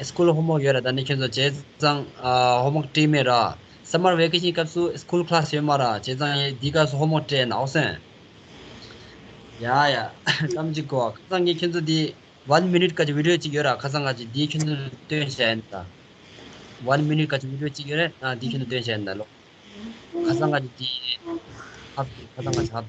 སི་ཀུལ་homework ཡོད་ར། ད་ནི་ཁྱོད་ཚོ་བྱས་ཙང་ཨ་homework སྤྲད་མེད་ར། summer vacation སྐབས་སུ་སི་ཀུལ་class ཡོད་མ་ར། བྱས་ཙང་ཡ་འདི་སྐབས་སུ་homework སྤྲད་ན་འོ་སེ། ཡ་ཡ་ཀམ་ཅིག་གོ། ཁ་སང་ངས་ཁྱོད་ཚོ་འདི་one minute ག་ཅིག་video གཅིག་ཡོད་ར། ཁ་སང་ག་ཅིག་འདི་ཁྱོད་ཚོ་སྟོན་བྱས་ཡིན་ད། One minute ག་ཅིག་video གཅིག་ཡོད་རེད། ཨ་འདི་ཁྱོད་ཚོ་སྟོན་བྱས་ཡིན་ད་ལོ། ཁ་སང་ག་ཅིག་འདི་ཧབ། ཁ་སང་ག་ཅིག་ཧབ།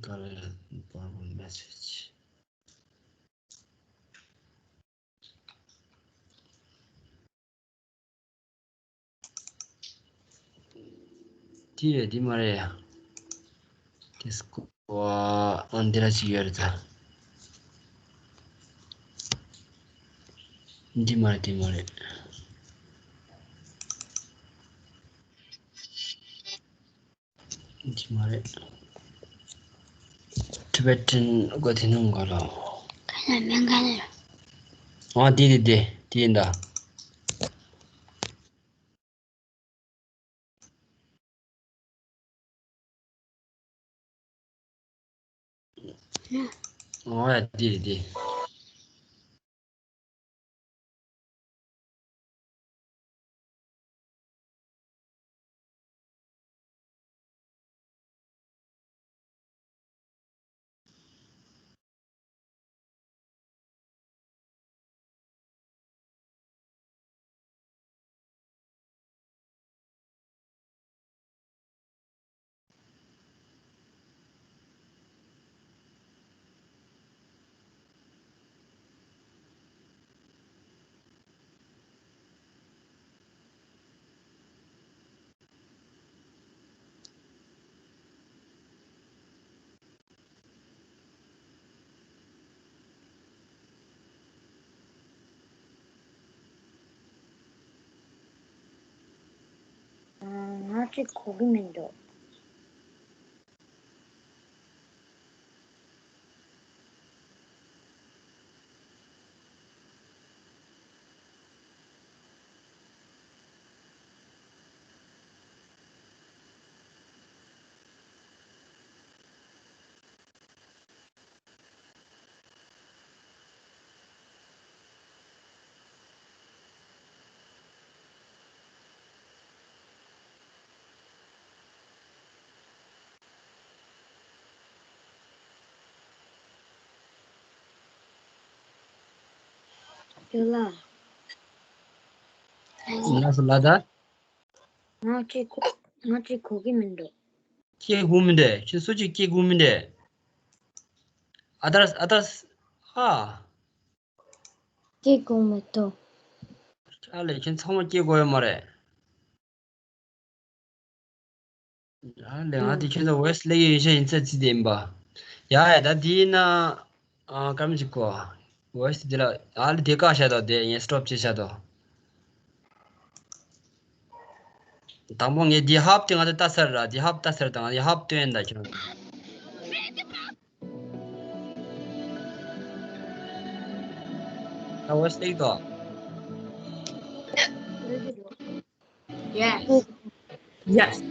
Got an important message. འདི་རེད་འདི་མ་རེད་ཡ། དེ་སྐོར་ཨ་འདི་ར་ཅིག་ཡོད་རེད་ད། འདི་མ་རེད་འདི་མ་རེད། འདི་མ་རེད། Tibetan གོ་དེ་ནང་གོ་ལོ། ག་ལ་མེད་ག་ལ། ཨ་འདི་འདི་འདི་འདི་ཡིན་ད། ཨོ་ཡ་འདི་རེད་འདི། ང་ཅིག་གོ་གི་མི་འདུག་ཡོད་ལ། ང་སུ་ལ་ད། ང་ཅིག་གོ་ང་ཅིག་གོ་གི་མི་འདུག་སྐད་ཧུ་མི་འདུག་ཁྱོད་སུ་ཅིག་སྐད་ཧུ་མི་འདུག་ཨ་དར་ཨ་དར་ཧ། སྐྱེ་དགོས་མི་འདུག་ཨ་ལས་ཁྱེད་ཚང་མ་སྐྱེ་དགོས་ཡོད་མ་རེད། ཨ་ལས་ང་དེ་ཁྱེད་ཚོ་ཝེ་སི་ལེགས་ཡོད་ཤ་ཡིན་ཚད་ཅི་དེ་ཡིན་པ། ཡ་ཡ་ད་དེ་ཡིན་ན། ཨ་སྐར་མ་གཅིག་གོ། ཝེ་སི་དེ་ལ་ཨ་ལས་དེ་བཀག་བཞག་དོ་དེ་ཡིན་སི་ཊོབ་བྱེད་བཞག་དོ། དང་པོ་ངས་འདི་ཧབ་དེ་ང་ཚོ་ལྟ་ས་ར་འདི་ཧབ་ལྟ་ས་ར་དང་ང་འདི་ཧབ་སྟོན་ཡིན་ད་ཁྱོད། ད་ཝེ་སི་ལེགས་དོ། Yes. Yes.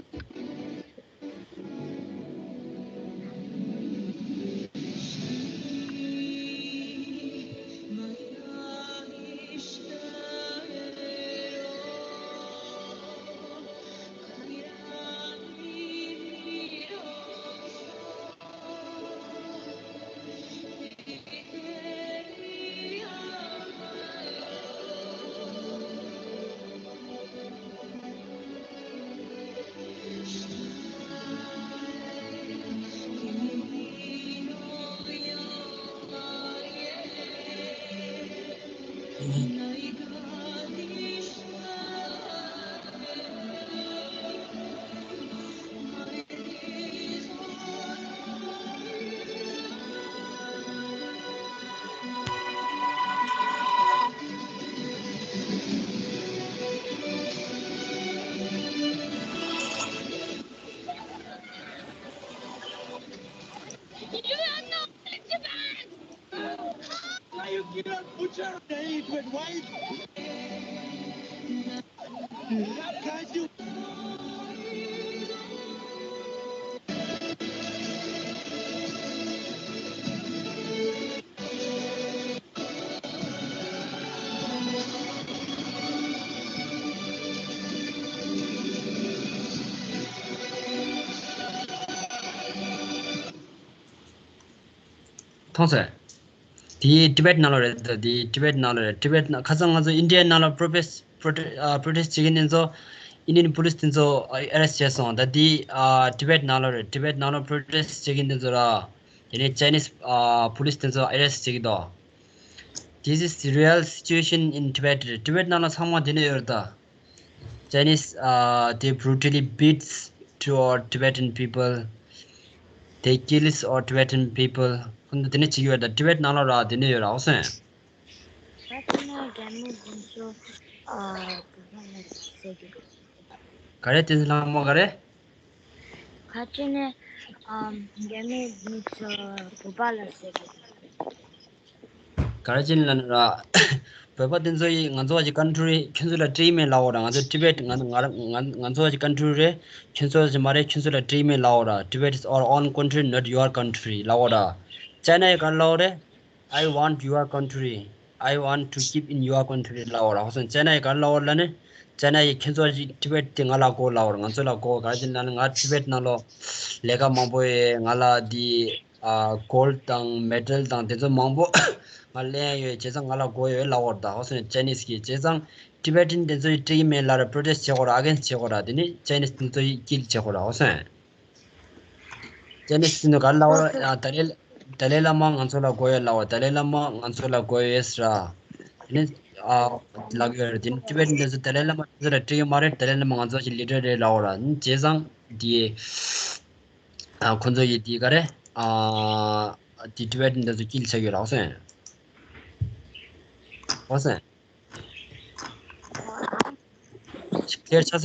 Why you cannot butcher the ape with white? That can't you? མཐོང་སོང་། དེ་ཊི་བེཊ་ནང་ལོགས་རེད། དེ་ཊི་བེཊ་ནང་ལོགས་རེད། ཊི་བེཊ་ནང་ཁ་སང་ང་ཚོ་ཨིན་ཌི་ཡ་ནང་ལ་པྲོ་ཊེསི་པྲོ་ཊེ་ཨ་པྲོ་ཊེསི་བྱེད་མཁན་དེ་ཚོ། ཨིན་ཌི་ཡན་པུ་ལིས་དེ་ཚོ་ཨ་རེ་སི་ཊི་བྱས་སོང་། ད་དེ་ཨ་ཊི་བེཊ་ནང་ལོགས་རེད། ཊི་བེཊ་ནང་ལ་པྲོ་ཊེསི་བྱེད་མཁན་དེ་ཚོ་ར། དེ་ནས་ཅའི་ནིས་ཨ་པུ་ལིས་དེ་ཚོ་ཨ་རེ་སི་ཊི་བྱེད་ཀྱི་འདུག This is the real situation in Tibet. ཊི་བེཊ་ནང་ལ་ཚང་མ་དེ་འདྲ་ཡོད་རེད་ད། Chinese, uh, they brutally beats to our Tibetan people. They kills our Tibetan people. ཁོང་ཚོ་དེ་འདྲ་བྱེད་ཀྱི་ཡོད་རེད་ད། ཊི་བེཊ་ནང་ལ་ར་དེ་འདྲ་ཡོད་རེད། ཨོ་སོང་། ད་ཁྱེད་ནས་རྒྱ་མི་དེ་ཚོ་ཨ་བོད་པ་ལ་ཟེར་གྱི་རེད། ག་རེ་བསྟན་འཛིན་ལྷ་མོ་ག་རེ། ཁ་ཅིག་ནས་ཨམ་རྒྱ་མི་དེ་ཚོ་བོད་པ་ལ་ཟེར་གྱི་རེད། ག་རེ་བྱས་ནས་ལབ་ན་ར། བོད་པ་དེ་ཚོ་ཡིས་ང་ཚོ་བ་ཅིག་ཀན་ཊི་རི་ཁྱོད་ཚོ་ལ་ཊི་རིཊ་མེནཊ་ལབ་འོ་ར། ང་ཚོ་ཊི་བེཊ་ང་ང་ང་ང་ཚོ་བ་ཅིག་ཀན་ཊི་རི་རེད། ཁྱོད་ཚོ་ཅིག་མ་རེད། ཁྱོད་ཚོ་ལ་ཊི་རིཊ་མེནཊ་ལབ་འོ་ར། Tibet is our own country, not your country ལབ་འོ་ར། ཅའི་ན་ཡིས་ག་རེ་ལབ་འོ་རེད། I want your country. I want to keep in your country ལབ་འོ་ར། ཧོ་སོང་། ཅའི་ན་ཡིས་ག་རེ་ལབ་འོ་ར་ལབ་ན། ཅའི་ན་ཡིས་ཁྱེད་ཚོ་ཅིག་ཊི་བེཊ་དེ་ང་ལ་དགོས་ལབ་འོ་ར། ང་ཚོ་ལ་དགོས། ག་རེ་བྱས་ནས་ལབ་ན་ང་ཊི་བེཊ་ནང་ལོགས་ལས་ཀ་མང་པོ་ཡོད། ང་ལ་དེ་ཨ་གོལ་ཌི་དང་མེ་ཊལ་དང་དེ་ཚོ་མང་པོ་ང་ལེན་ཡོད། བྱས་ཙང་ང་ལ་དགོས་ཡོད་ལབ་འོ་ར་ད། ཧོ་སོང་། ཅའི་ནིས་གིས། བྱས་ཙང་ཊི་བེཊ་ཡན་དེ་ཚོ་ཡིས་ཊི་རིཊ་མེནཊ་ལབ་ར། པྲོ་ཊེསི་བྱེད་དགོས་ར། ཨ་གེན་སི་ཊི་བྱེད་དགོས་ར། དེ་ནི་ཅའི་ནིས་དེ་ཚོ་ཡིས་ཀིལ་བྱེད་དགོས་ར། ཧོ་སོང་། ཅའི་ནིས་དེ་ཚོ་ག་རེ་ལབ་འོ་ར། ཨ་ཏཱ་ལའི་ཏཱ་ལའི་བླ་མ་ང་ཚོ་ལ་དགོས་ཡོད་ལབ་འོ་ར། ཏཱ་ལའི་བླ་མ་ང་ཚོ་ལ་དགོས་ཡོད་ཟེར་ར། དེ་ནི་ཨ་ལབ་ཡོད་རེད། དེ་ནི་ཊི་བེཊ་ཡན་དེ་ཚོ་ཏཱ་ལའི་བླ་མ་དེ་ཚོ་ལ་ཊི་རིཊ་མ་རེད། ཏཱ་ལའི་བླ་མ་ང་ཚོ་ཞིག་ལི་ཌར་རེད་ལབ་འོ་ར། བྱས་ཙང་དེ་ཨ་ཁོ་ཚོ་ཡིས་དེ་ག་རེ་ཨ་དེ་ཊི་བེཊ་ཡན་དེ་ཚོ་ཀིལ་བྱེད་ཀྱི་ཡོད་ར། ཧོ་སོང་། ཧོ་སོང་། ཤི་ཁལ་ཆགས་